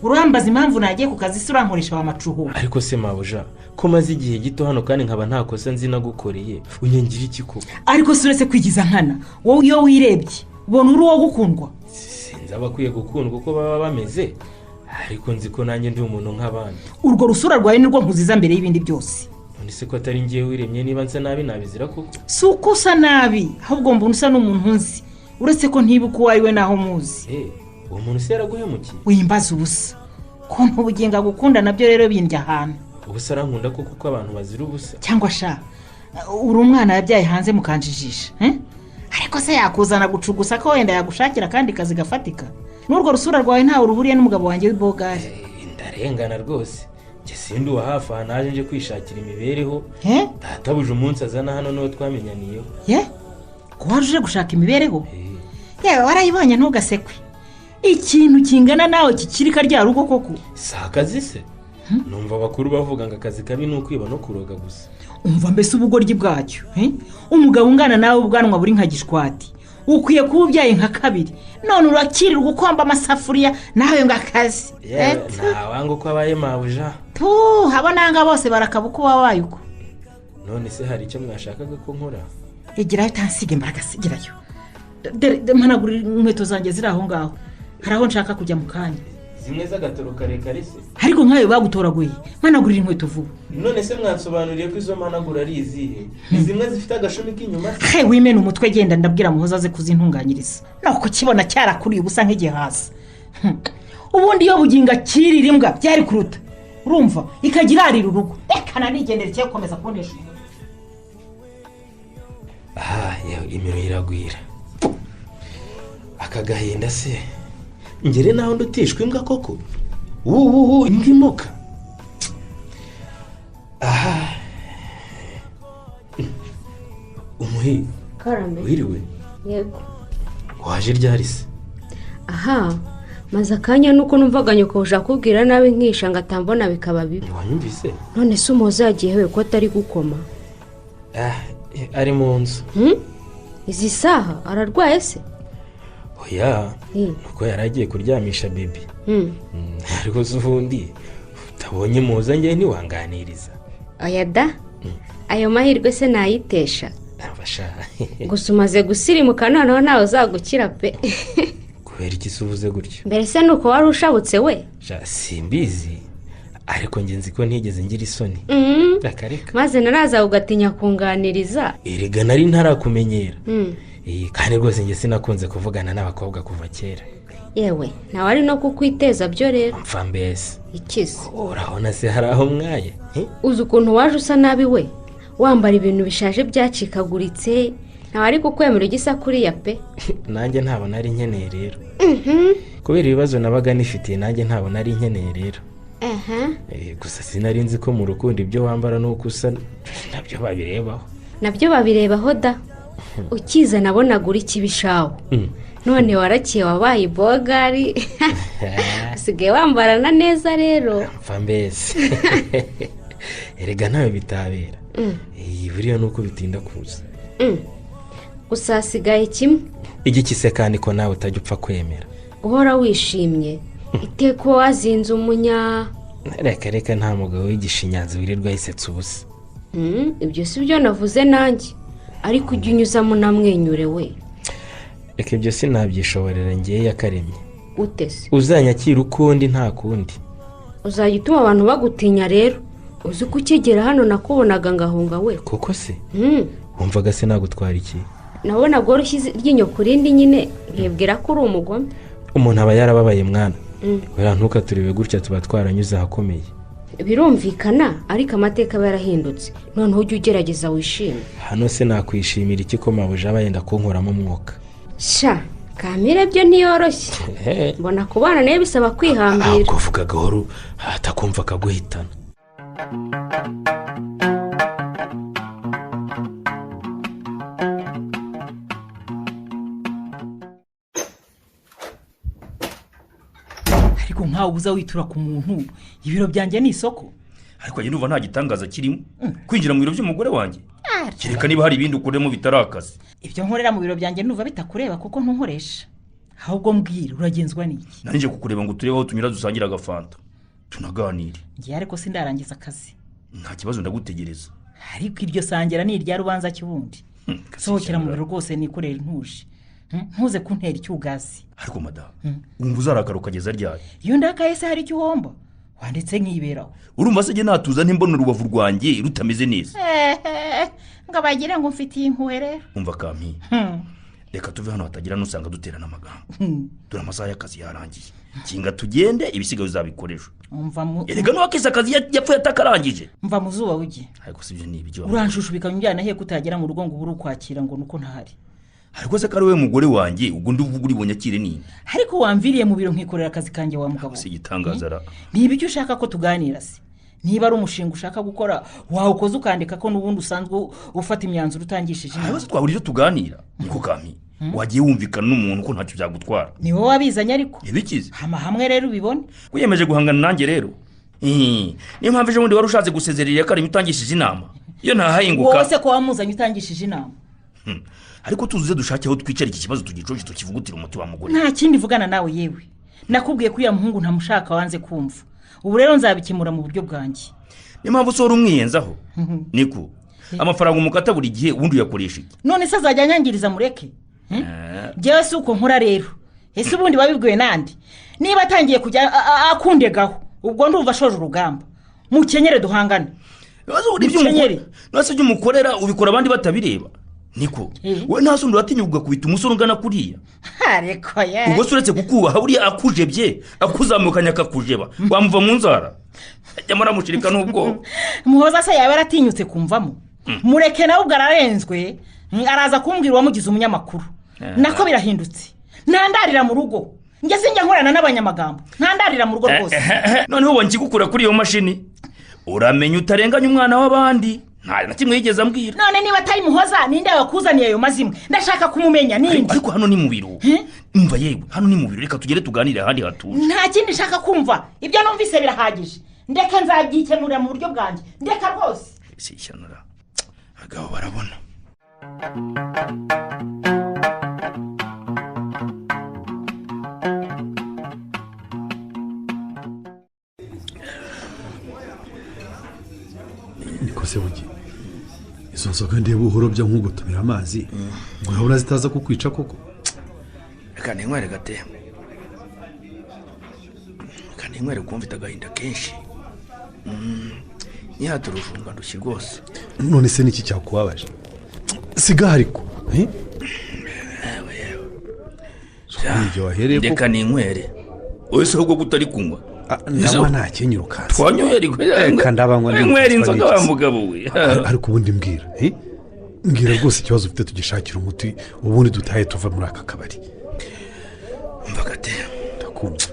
Urambaza impamvu nagiye ku kazi se urankoresha wa macuho. Ariko se mabuja, ko maze igihe gito hano kandi nkaba nta kosa nzi nagukoreye, unyangira iki koko? Ariko se uretse kwigiza nkana, wowe iyo wirebye ubona uri uwo gukundwa? Sinzi abakwiye gukundwa uko baba bameze, ariko nzi ko nanjye ndi umuntu nk'abandi. Urwo rusura rwawe nirwo nkuziza mbere y'ibindi byose. None se ko atari ngiye wiremye, niba nsa nabi nabizira koko? Si uko usa nabi, ahubwo mbona usa n'umuntu nzi, uretse ko ntibuka uwo ari we naho muzi. Uwo muntu se yaraguhemukiye? Wimbaza ubusa. Ko ntubuginga gukunda nabyo rero bindya ahantu. Ubusa arankunda koko kuko abantu bazira ubusa. Cyangwa sha, uri umwana yabyaye hanze mukanjijisha. Ariko se yakuzana gucugusa ko wenda yagushakira akandi kazi gafatika? N'urwo rusura rwawe ntawe ruhuriye n'umugabo wanjye w'ibogari. Ndarengana rwose. Njye sindi uwa hafi aha, naje nje kwishakira imibereho. Databuje umunsi azana hano niwo twamenyaniyeho. Ye? Ko waje uje gushaka imibereho? Yewe warayibonye ntugasekwe. Ikintu kingana nawe kikirika rya rugo koko. Si akazi se? Numva abakuru bavuga ngo akazi kabi ni ukwiba no kuroga gusa. Umva mbese ubugoryi bwacyo. Umugabo ungana nawe ubwanwa buri nka gishwati. Ukwiye kuba ubyaye nka kabiri. None urakirirwa ukomba amasafuriya nawe ngo akazi. Ntawanga uko abaye mabuja. Abo nanga bose barakaba uko wabaye uko. None se hari icyo mwashakaga ko nkora? Igirayo utansiga imbaraga, sigirayo. Mpanagura inkweto zanjye ziri aho ngaho. Hari aho nshaka kujya mu kanya. Zimwe z'agatoro karekare se? Ariko nkawe bagutoraguye. Mpanagurira inkweto vuba. None se mwansobanuriye ko izo mpanagura ari izihe? Ni zimwe zifite agashumi k'inyuma se? He wimena umutwe genda ndabwira Muhoza aze kuzintunganyiriza. No kukibona cyarakuriye ubusa nk'igihaza. Ubundi iyo buginga kirira imbwa byari kuruta. Urumva ikagira irarira urugo. Reka nanigendere cyo gukomeza kubonesha. Yewe imiro iragwira. Aka gahinda se ngere naho ndutishwa imbwa koko. Ubu imbwa imoka. Aha. Umuhi. Karame. Wiriwe? Yego. Waje ryari se? Aha. Maze akanya nuko numvaga nyoko ushaka kubwira nabi nkisha ngatambona bikaba bibi. Wanyumvise? None se Umuhoza yagiye hewe ko atari gukoma? Ari mu nzu. Izi saha ararwaye se? Oya, nuko yaragiye kuryamisha bibi. Ariko se ubundi utabonye Muhoza njye ntiwanganiriza. Oya da. Ayo mahirwe se nayitesha. Gusa umaze gusirimuka noneho ntawe uzagukira pe. Kubera iki se uvuze gutyo? Mbere se nuko wari ushabutse we? Simbizi. Ariko nge nzi ko ntigeze ngira isoni. Reka. Maze naraza ugatinya kunganiriza. Erega nari ntarakumenyera. Kandi rwose nge sinakunze kuvugana n'abakobwa kuva kera. Yewe nawe ari no kukwiteza byo rero. Mfa mbese. Ikize. Urabona se hari aho mwaye? Uzi ukuntu waje usa nabi we? Wambara ibintu bishaje byacikaguritse. Ntawe ari kukwemera ugisa kuriya pe. Nanjye ntabwo nari nkeneye rero. Kubera ibibazo nabaga nifitiye nanjye ntabwo nari nkeneye rero. Gusa sinari nzi ko mu rukundo ibyo wambara n'uko usa nabyo babirebaho. Nabyo babirebaho da. Ukiza nabonaga uri kibishawo. None warakiye wabaye ibogari. Usigaye wambarana neza rero. Mfa mbese. Erega nawe bitabera. Buriya nuko bitinda kuza. Gusa hasigaye kimwe. Igiki se kandi ko nawe utajya upfa kwemera? Guhora wishimye. Iteka wazinze umunya. Reka nta mugabo w'igishinyazi wirirwa yisetsa ubusa. Ibyo si byo navuze nanjye. Ariko ujya unyuzamo unamwenyure we. Reka ibyo sinabyishoborera ngiye yakaremye. Ute se? Uzanyakira ukundi nta kundi. Uzajya utuma abantu bagutinya rero. Uzi ko ukigera hano nakubonaga ngahunga we. Koko se? Wumvaga se nagutwara iki? Nabonaga wari ushyize iryinyo ku rindi nyine nkibwira ko uri umugome. Umuntu aba yarababaye mwana. Buriya ntukaturebe gutya tuba twaranyuze ahakomeye. Birumvikana ariko amateka aba yarahindutse. Noneho ujye ugerageza wishime. Hano se nakwishimira iki ko mabuja aba yenda kunkuramo umwuka? Sha kamire byo ntiyoroshye. Mbona kubana nawe bisaba kwihambira. Ahubwo vuga gahoro atakumva akaguhitana. Ariko nkawe uza witura ku muntu, ibiro byanjye ni isoko. Ariko njye ndumva nta gitangaza kirimo kwinjira mu biro by'umugore wanjye. Kereka niba hari ibindi ukoremo bitari akazi. Ibyo nkorera mu biro byanjye ndumva bitakureba kuko ntunkoresha. Ahubwo mbwira uragenzwa n'iki? Nanjye kukureba ngo turebe aho tunyura dusangira agafanta tunaganire. Ngiye ariko sindarangiza akazi. Nta kibazo ndagutegereza. Ariko iryo sangira ni irya rubanza cy'ubundi. Sohokera mu biro rwose nikorera ntuje. Ntuze kuntera icyugazi. Ariko madamu, wumva uzarakara ukageza ryari? Iyo ndakaye se hari icyo uhomba? Wanditse nkiberaho. Urumva se njye natuza ntimbona urubavu rwanjye rutameze neza. Ngo bagire ngo mfitiye impuhwe rero. Umva kampi. Reka tuve hano hatagira n'usanga duterana amagambo. Dore amasaha y'akazi yarangiye. Kinga tugende ibisigaye uzabikoresha. Erega n'uwakize akazi yapfuye atakarangije. Mva mu zuba ujye. Ariko si ibyo ni ibyo. Uranshushu bikanjyana he kutagera mu rugo ngo ubure ukwakira ngo nuko ntahari. Ariko se kari we mugore wanjye ubwo ndivuga uri bunyakire nini? Ariko wamviriye mu biro nkikorera akazi kanjye wa mugabo. Si igitangaza ra. Niba icyo ushaka ko tuganira se, niba ari umushinga ushaka gukora wawukoze ukandika ko n'ubundi usanzwe ufata imyanzuro utangishije inama. Ariko twabura icyo tuganira niko Kami. Wagiye wumvikana n'umuntu ko ntacyo byagutwara. Ni wowe wabizanye ariko. Ibikize. Hama hamwe rero ubibone. Wiyemeje guhangana nanjye rero. Niyo mpamvu ejo bundi wari ushatse gusezerera Karimi utangishije inama. Iyo ntahahinguka. Wowe se ko wamuzanye utangishije inama? Ariko tuzuze dushake aho twicara iki kibazo tugicoje tukivugutira umuti wa mugore. Nta kindi vugana nawe yewe. Nakubwiye ko uya muhungu ntamushaka wanze kumva. Ubu rero nzabikemura mu buryo bwanjye. Niyo mpamvu usora umwiyenzaho. Niko. Amafaranga umukata buri gihe ubundi uyakoresha iki? None se azajya anyangiriza mureke? Njyewe si uko nkora rero. Ese ubundi wabibwiwe nande? Niba atangiye kujya akundegaho ubwo ndumva ashoje urugamba. Mukenyere duhangane. Nase ibyo umukorera ubikora abandi batabireba. Niko. We nta sundi uratinya ugakubita umusore ungana kuriya. Ariko ye. Ubwo se uretse kukubaha buriya akujebye akuzamukanya akakujeba wamuva mu nzara. Nyamara mushirika n'ubwoba. Muhoza se yaba yaratinyutse kumvamo. Mureke nawe ubwo ararenzwe araza kumbwira uwamugize umunyamakuru. Nako birahindutse. Ntandarira mu rugo. Njye sinjya nkorana n'abanyamagambo. Ntandarira mu rugo rwose. Noneho ubonye ikigukura kuri iyo mashini. Uramenya utarenganya umwana w'abandi. Nta na kimwe yigeze ambwira. None niba atari Muhoza ninde wakuzaniye ayo mazimwe? Ndashaka kumumenya ninde? Ariko hano ni mu biro. Umva yewe, hano ni mu biro, reka tugere tuganire ahandi hatuje. Nta kindi nshaka kumva. Ibyo numvise birahagije. Ndeka nzabyikemurira mu buryo bwanjye. Ndeka rwose. Si ishyano ra. Abagabo barabona. Niko se bugi. Izo nzoga ndeba buhoro bya nkugotomera amazi. Ngo urabona zitaza kukwica koko? Reka ninywere gate. Reka ninywere kumva agahinda kenshi. Nyaturujunga ndushyi rwose. None se niki cyakubabaje? Siga ariko. Yewe. Reka ninywere. Wowe se ahubwo kutari kunywa? Ndanywa nta kinyirukanse. Twanyohera reka ndabanywa ninywera inzoga wa mugabo we. Ariko ubundi mbwira. Mbwira rwose ikibazo ufite tugishakira umuti ubundi dutahe tuva muri aka kabari. Umva gate. Ndakumva.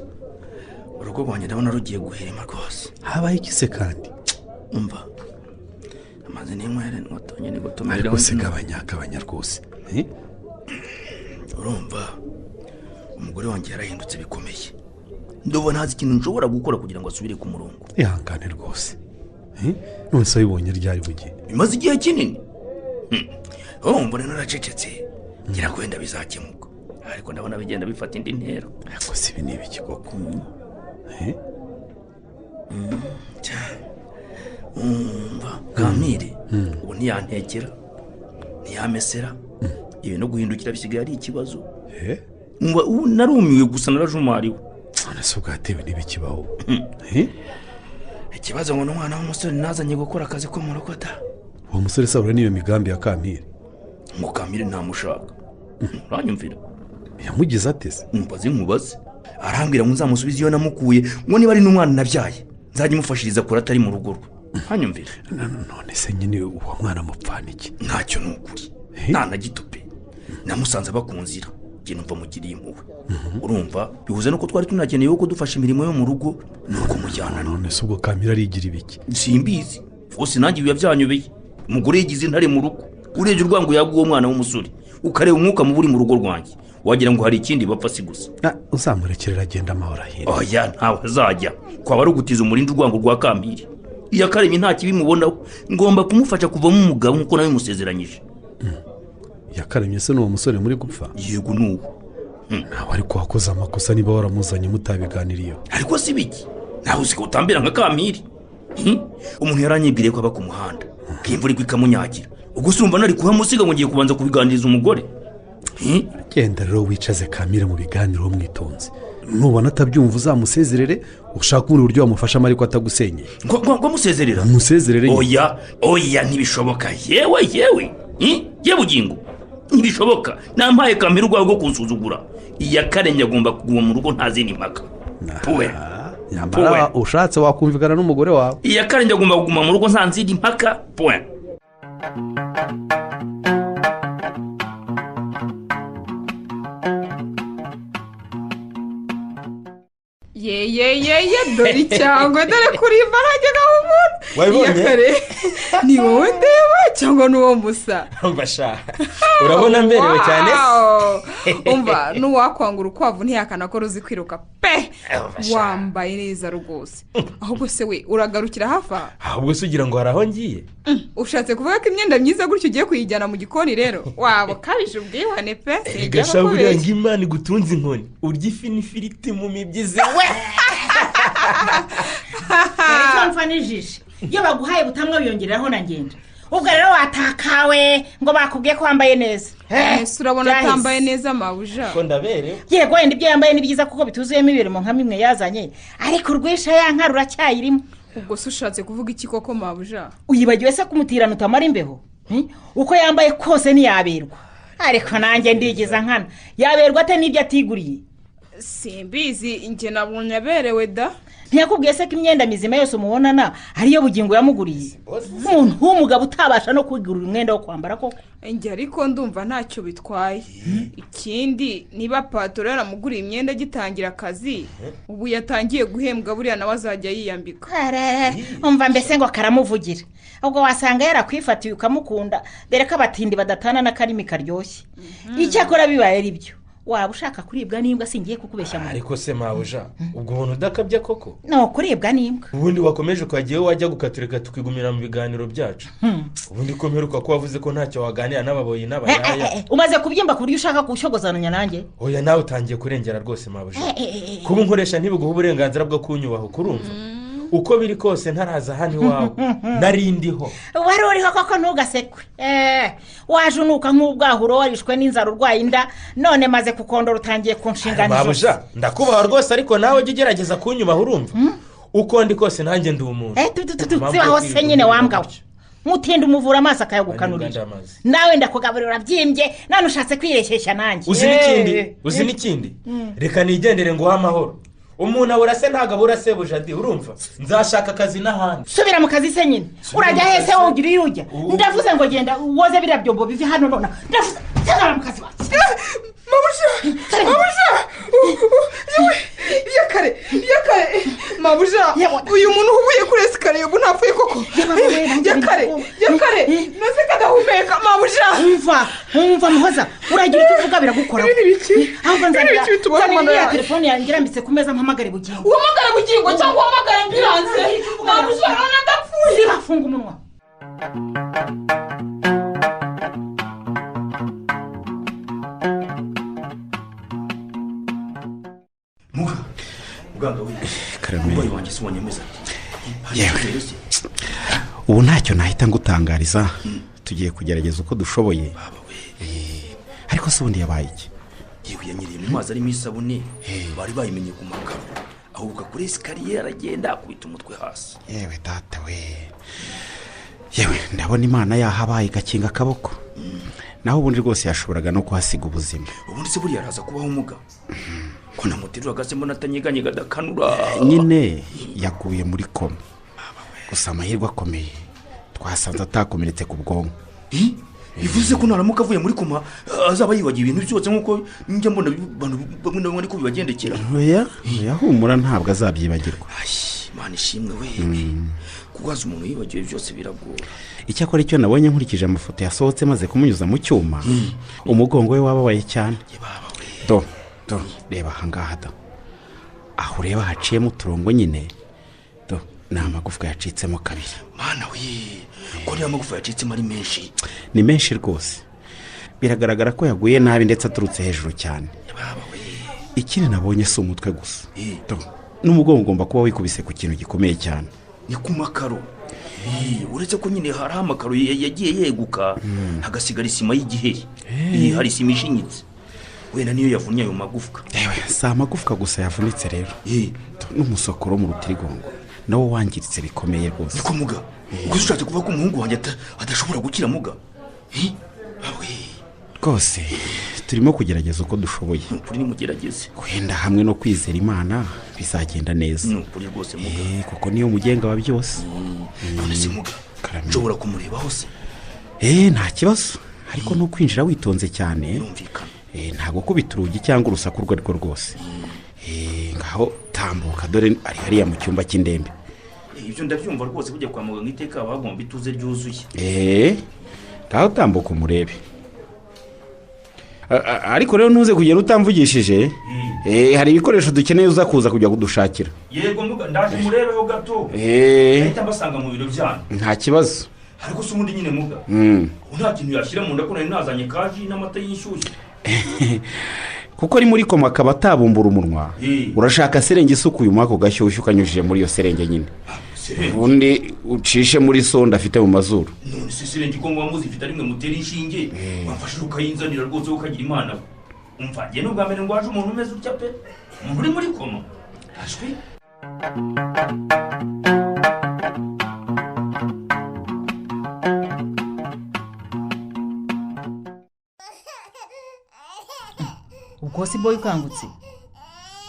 Urugo rwanjye ndabona rugiye guhirima rwose. Habaye iki se kandi? Umva. Amazi ninywere nwatonye ni gotomerera. Ariko se gabanya rwose. Urumva umugore wanjye yarahindutse bikomeye. Ndobona ntazi ikintu nshobora gukora kugira ngo asubire ku murongo. Ihangane rwose. None se wibonye ryari bugiye? Bimaze igihe kinini. Urumva rero naracecetse. Ngira ko wenda bizakemuka. Ariko ndabona bigenda bifata indi ntera. Ariko si ibi ni ibiki koko? Umva Kamire ubu ntiyantekera ntiyamesera. Ibi no guhindukira bisigaye ari ikibazo. Umva ubu narumiwe gusa narajumariwe. None se ubwatewe n'ibikibaho? Ikibazo ngo n'umwana w'umusore nazanye gukora akazi ko mu rugo da. Uwo musore sabura n'iyo migambi ya Kamire. Ngo Kamire ntamushaka. Uranyumvira? Yamugize atese? Umbaze nkubaze. Arambwira ngo nzamusubize iyo namukuye, ngo niba ari n'umwana nabyaye nzajya mufashiriza kora atari mu rugo rwe. Hanyumvira? None se nyine uwo mwana mupfana iki? Ntacyo ni ukuri. Nta na gito pe. Namusanze abakunzira. Njye numva mugiriye impuhwe. Urumva bihuze nuko twari tunakeneye ko dufasha imirimo yo mu rugo nuko mujyana. None se ubwo Kamira arigira ibiki? Simbizi. Rwose nanjye biba byanyobeye. Umugore yigize intare mu rugo. Urebye urwango yaguye umwana w'umusore, ukareba umwuka mubi uri mu rugo rwanjye, wagira ngo hari ikindi bapfa si gusa. Uzamurekerera agenda amahoro ahera. Oya ntawe azajya. Kwaba ari ugutiza umurindi urwango rwa Kamire. Iya Karimi nta kibimubonaho. Ngomba kumufasha kuvamo umugabo nkuko nawe musezeranyije. Yakaremye se n'uwo musore muri gupfa? Yego nuwo. Nawe ariko wakoze amakosa niba waramuzanye mutabiganiriyeho. Ariko si biki? Nawe usika utambira nka Kamire. Umuntu yaranyibwiriye ko aba ku muhanda. Imvura igwa ikamunyagira. Ubwo se urumva nari kuhamusiga ngo ngiye kubanza kubiganiriza umugore? Genda rero wicaze Kamire mu biganiro mwitonze. Nubona atabyumva uzamusezerere, ushaka ubundi buryo wamufashamo ariko atagusenyeye. Ngo musezerera? Musezerere. Oya, oya ntibishoboka. Yewe yewe. Ye bugingo. Ntibishoboka. Nampaye Kamire urwaho rwo kunsuzugura. Iya Karemye agomba kuguma mu rugo nta zindi mpaka. Puwe. Nyamara ushatse wakumvikana n'umugore wawe. Iya Karemye agomba kuguma mu rugo nta zindi mpaka. Point. Ye ye ye ye, dore icyangwe, dore kurimba nanjye nk'umuntu. Wabibonye? Ni wowe ndeba cyangwa n'uwo musa? Umva, urabona mberewe cyane. Umva, n'uwakwanga urukwavu ntiyakana ko ruzi kwiruka pe. Wambaye neza rwose. Ahubwo se we uragarukira hafi aha? Ahubwo se ugira ngo hari aho ngiye? Ushatse kuvuga ko imyenda myiza gutyo ugiye kuyijyana mu gikoni rero? Waba ukabije ubwibone pe. Erega buriya ngo Imana igutunze inkoni, urya ifi n'ifiriti mu mibyizi we. Icyo mfa n'ijisho iyo baguhaye butamwa wiyongereraho na ngenda. Ubwo rero watakawe ngo bakubwiye ko wambaye neza. Ese urabona atambaye neza mabuja? Ko ndaberewe. Yego wenda ibyo yambaye ni byiza kuko bituzuyemo ibirimo nka bimwe yazanye, ariko urwisha ya nka ruracyayirimo. Ubwo se ushatse kuvuga iki koko mabuja? Uyibagiwe se kumutirana utamara imbeho? Uko yambaye kose ntiyaberwa. Ariko nanjye ndigiza nkana, yaberwa ate n'ibyo atiguriye? Simbizi, njye nabonye aberewe da. Ntiyakubwiye se ko imyenda mizima yose umubonana ariyo Bugingo yamuguriye? Umuntu w'umugabo utabasha no kwigurira umwenda wo kwambara koko. Njye ariko ndumva ntacyo bitwaye. Ikindi niba patoro yaramuguriye imyenda agitangira akazi, ubu yatangiye guhembwa buriya nawe azajya yiyambika. Umva mbese ngo karamuvugira. Ubwo wasanga yarakwifatiye ukamukunda, dore ko abatindi badatana n'akarimi karyoshye. Icyakora bibaye ari byo, waba ushaka kuribwa n'imbwa singiye kukubeshya mu. Ariko se mabuja, ubwo ubuntu udakabya koko? No kuribwa n'imbwa. Ubundi wakomeje ukagiye wajya gukatureka tukigumira mu biganiro byacu. Ubundi ko mperuka ko wavuze ko ntacyo waganira n'ababoyi n'abayaya. Umaze kubyimba ku buryo ushaka kushogozananya nanjye? Oya nawe utangiye kurengera rwose mabuja. Kuba unkoresha ntibiguha uburenganzira bwo kunyubaha, kurumva? Uko biri kose ntaraza hano iwawe narindiho. Wari uriho koko ntugasekwe. Waje unuka nk'ubwahuro warishwe n'inzara urwaye inda, none maze kukondora utangiye kunshinganisha. Mabuja, ndakubaha rwose ariko nawe ujye ugerageza kunyubaha, urumva? Uko ndi kose nanjye ndi umuntu. Zibaho se nyine wambwawe. Mutinda umuvura amaso akayagukanurira. Nawe ndakugaburira urabyimbye, none ushatse kwireshyeshya nanjye. Uzi n'ikindi? Uzi n'ikindi? Reka nigendere ngo amahoro. Umuntu abura se ntago abura se bujadi, urumva? Nzashaka akazi n'ahandi. Subira mu kazi se nyine. Urajya hese wowe ugira iyo ujya? Ndavuze ngo genda woze biriya byombo bive hano none. Ndavuze subira mu kazi wawe. Mabuja, mabuja, yakare, yakare, mabuja, uyu muntu uhubuye kuri esikariye ubu ntapfuye koko. Yakare, yakare, nase kadahumeka mabuja. Umva, umva Muhoza, uragira icyo uvuga biragukora. Ahubwo nzanira ya telefone yanjye irambitse ku meza mpamagare Bugingo. Uhamagare Bugingo cyangwa uhamagare ambilanse? Mabuja none ndapfuye. Sibafunga umunwa. Yewe, ubu ntacyo nahita ngutangariza, tugiye kugerageza uko dushoboye. Ariko se ubundi yabaye iki? Yewe yanyereye mu mazi arimo isabune, bari bayimenye ku makaro, ahubuka kuri esikariye aragenda akubita umutwe hasi. Yewe data we, yewe ndabona Imana yahabaye igakinga akaboko. Naho ubundi rwose yashoboraga no kuhasiga ubuzima. Ubundi se buriya araza kubaho umuga? Ko namuteruraga se mbona atanyeganyega adakanura. Nyine yaguye muri koma. Gusa amahirwe akomeye twasanze atakomeretse ku bwonko. Bivuze ko naramuka avuye muri koma azaba yibagiwe ibintu byose nk'uko njya mbona abantu bamwe na bamwe ariko bibagendekera. Oya, oya humura ntabwo azabyibagirwa. Imana ishimwe we. Kuko umuntu yibagiwe byose biragora. Icyakora icyo nabonye nkurikije amafoto yasohotse maze kumunyuza mu cyuma, umugongo we wababaye cyane. Do, do, reba ahangaha da. Aho ureba haciyemo uturongo nyine. Do, ni amagufwa yacitsemo kabiri. Mana we, ko niyo amagufa yacitsemo ari menshi. Ni menshi rwose. Biragaragara ko yaguye nabi ndetse aturutse hejuru cyane. Ikindi nabonye si umutwe gusa. Do, n'umugongo ugomba kuba wikubise ku kintu gikomeye cyane. Ni ku makaro. Uretse ko nyine hari amakaro yagiye yeguka hagasigara isima y'igiheri. Hari isima ishinyitse. Wenda niyo yavunnye ayo magufwa. Yewe, si amagufwa gusa yavunitse rero. N'umusokoro mu rutirigongo nawo wangiritse bikomeye rwose. Niko muga, ubwo ushatse kuvuga ko umuhungu wanjye adashobora gukira muga? Rwose turimo kugerageza uko dushoboye. Nukuri nimugerageze. Wenda hamwe no kwizera Imana bizagenda neza. Nukuri rwose muga. Kuko niyo mugenga wa byose. None se muga, nshobora kumureba hose? Nta kibazo, ariko no kwinjira witonze cyane. Numvikana. Ntago kubita urugi cyangwa urusaku urwo ariko rwose. Ngaho Tambuka dore ari hariya mu cyumba cy'indembe. Ibyo ndabyumva rwose, kujya kwa muganga iteka bagomba ituze ryuzuye. Ngaho tambuka umurebe. Ariko rero ntuze kugera utamvugishije. Hari ibikoresho dukeneye uza kuza kujya kudushakira. Yego muga, ndaje murebeho gato. Ahita mbasanga mu biro byanyu. Nta kibazo. Ariko se ubundi nyine muga, nta kintu yashyira mu nda ko nari nazanye kaji n'amata y'inshyushyu. Kuko ari muri koma akaba atabumbura umunwa. Urashaka serenge isukuye umwaka ugashyushyu ukanyujije muri iyo serenge nyine. Ubundi ucishe muri sonda afite mu mazuru. None se serenge ko ngo muzifite ari mwe mutera inshinge, wamfashe ukayinzanira rwose ukagira imana. Umva ngiye n'ubwa mbere ngwaje umuntu umeze utya pe. Umuntu uri muri koma. Ashwi. Ubwo si boy ukangutse.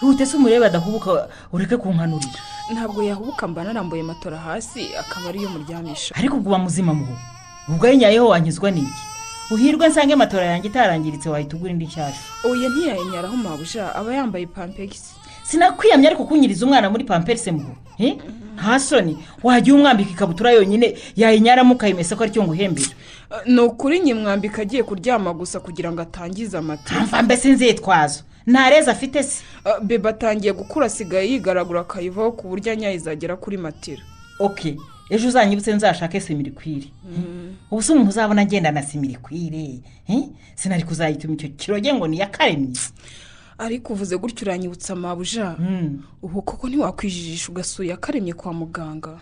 Ihute se umurebe adahubuka ureke kunkanurira. Ntabwo yahubuka mba narambuye matora hasi akaba ariyo muryamisha. Ariko ubwo muzima muho. Ubwo yinyayeho wankizwa niki? Uhirwe nsange matora yanjye itarangiritse wahita ugura indi nshyashya. Oya ntiyayinyaraho mabuja, aba yambaye pampegisi. Sinakwiyamye ariko kunyiriza umwana muri pampegisi muho. Nta soni wajya umwambika ikabutura yonyine yayinyaramo ukayimesa ko aricyo nguhembera. Ni ukuri nyimwambika agiye kuryama gusa kugira ngo atangize amata. Mva mbese nzitwazo ntareza afite se. Bebe atangiye gukura asigaye yigaragura akayivaho ku buryo anyaye izagera kuri matera. Okay, ejo uzanyibutse nzashake simirikwire. Ubu se umuntu uzabona agenda na simirikwire, sinari kuzayituma icyo kiroge ngo ni yakaremye. Ariko uvuze gutyo uranyibutsa mabuja. Ubu koko ntiwakwijijisha ugasuye akaremye kwa muganga.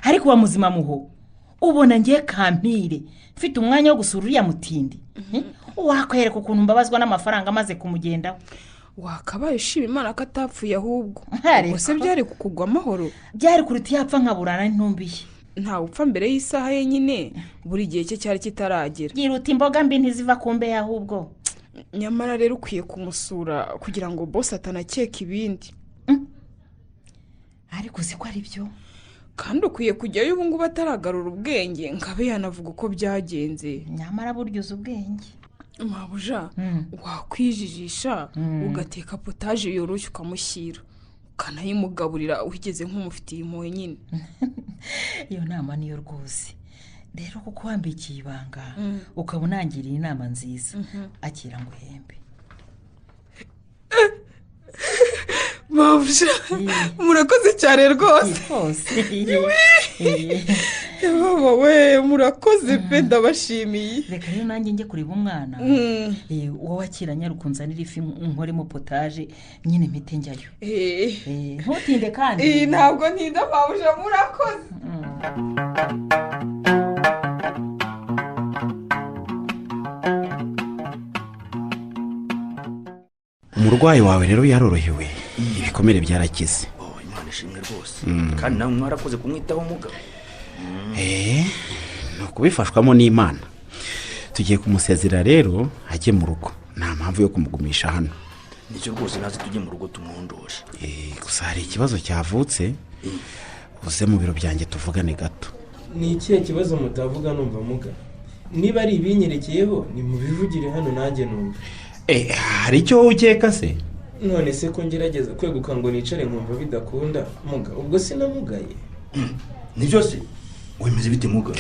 Ariko wa muzima muho. Ubona ngiye kampire mfite umwanya wo gusura uriya mutindi. Wakwereka ukuntu mbabazwa n'amafaranga amaze kumugendaho. Wakabaye ushima Imana ko atapfuye ahubwo. Ubuse byari kukugwa amahoro. Byari kuruta yapfa nkaburana ntumbiye. Ntawe upfa mbere y'isaha ye nyine, buri gihe cye cyari kitaragera. Yiruta imboga mbi ntiziva ku mbehe ahubwo. Nyamara rero ukwiye kumusura kugira ngo boss atanakeka ibindi. Ariko uzi ko ari byo. Kandi ukwiye kujyayo ubu ngubu ataragarura ubwenge ngabe yanavuga uko byagenze. Nyamara burya uzi ubwenge. Mabuja, wakwijijisha ugateka potaje yoroshye ukamushyira, ukanayimugaburira wigeze nk'umufitiye impuhwe nyine. Iyo nama niyo rwose. Rero kuko wambikiye ibanga ukaba unangiriye inama nziza, akira ngo uhembe. Mabuja, murakoze cyane rwose. Mama we, murakoze pe, ndabashimiye. Reka rero nanjye njye kureba umwana. Wowe akira nyarukunzanira ifi nkoremo potaje nyine mpite njyayo. Ntutinde kandi. Ntabwo ntinda mabuja, murakoze. Umurwayi wawe rero yarorohewe, ibikomere byarakize. Imana ishimwe rwose. Kandi nawe mwarakoze kumwitaho muga. Ni ukubifashwamo n'Imana. Tugiye kumusezera rero ajye mu rugo, nta mpamvu yo kumugumisha hano. Nicyo rwose naze tujye mu rugo tumwondoshe. Gusa hari ikibazo cyavutse, uze mu biro byanjye tuvugane gato. Ni ikihe kibazo mutavuga numva muga? Niba ari ibinyerekeyeho nimubivugire hano nanjye numva. Hari icyo wowe ukeka se? None se ko ngerageza kweguka ngo nicare nkumva bidakunda muga, ubwo sinamugaye. Nibyo se wemeze bite muga?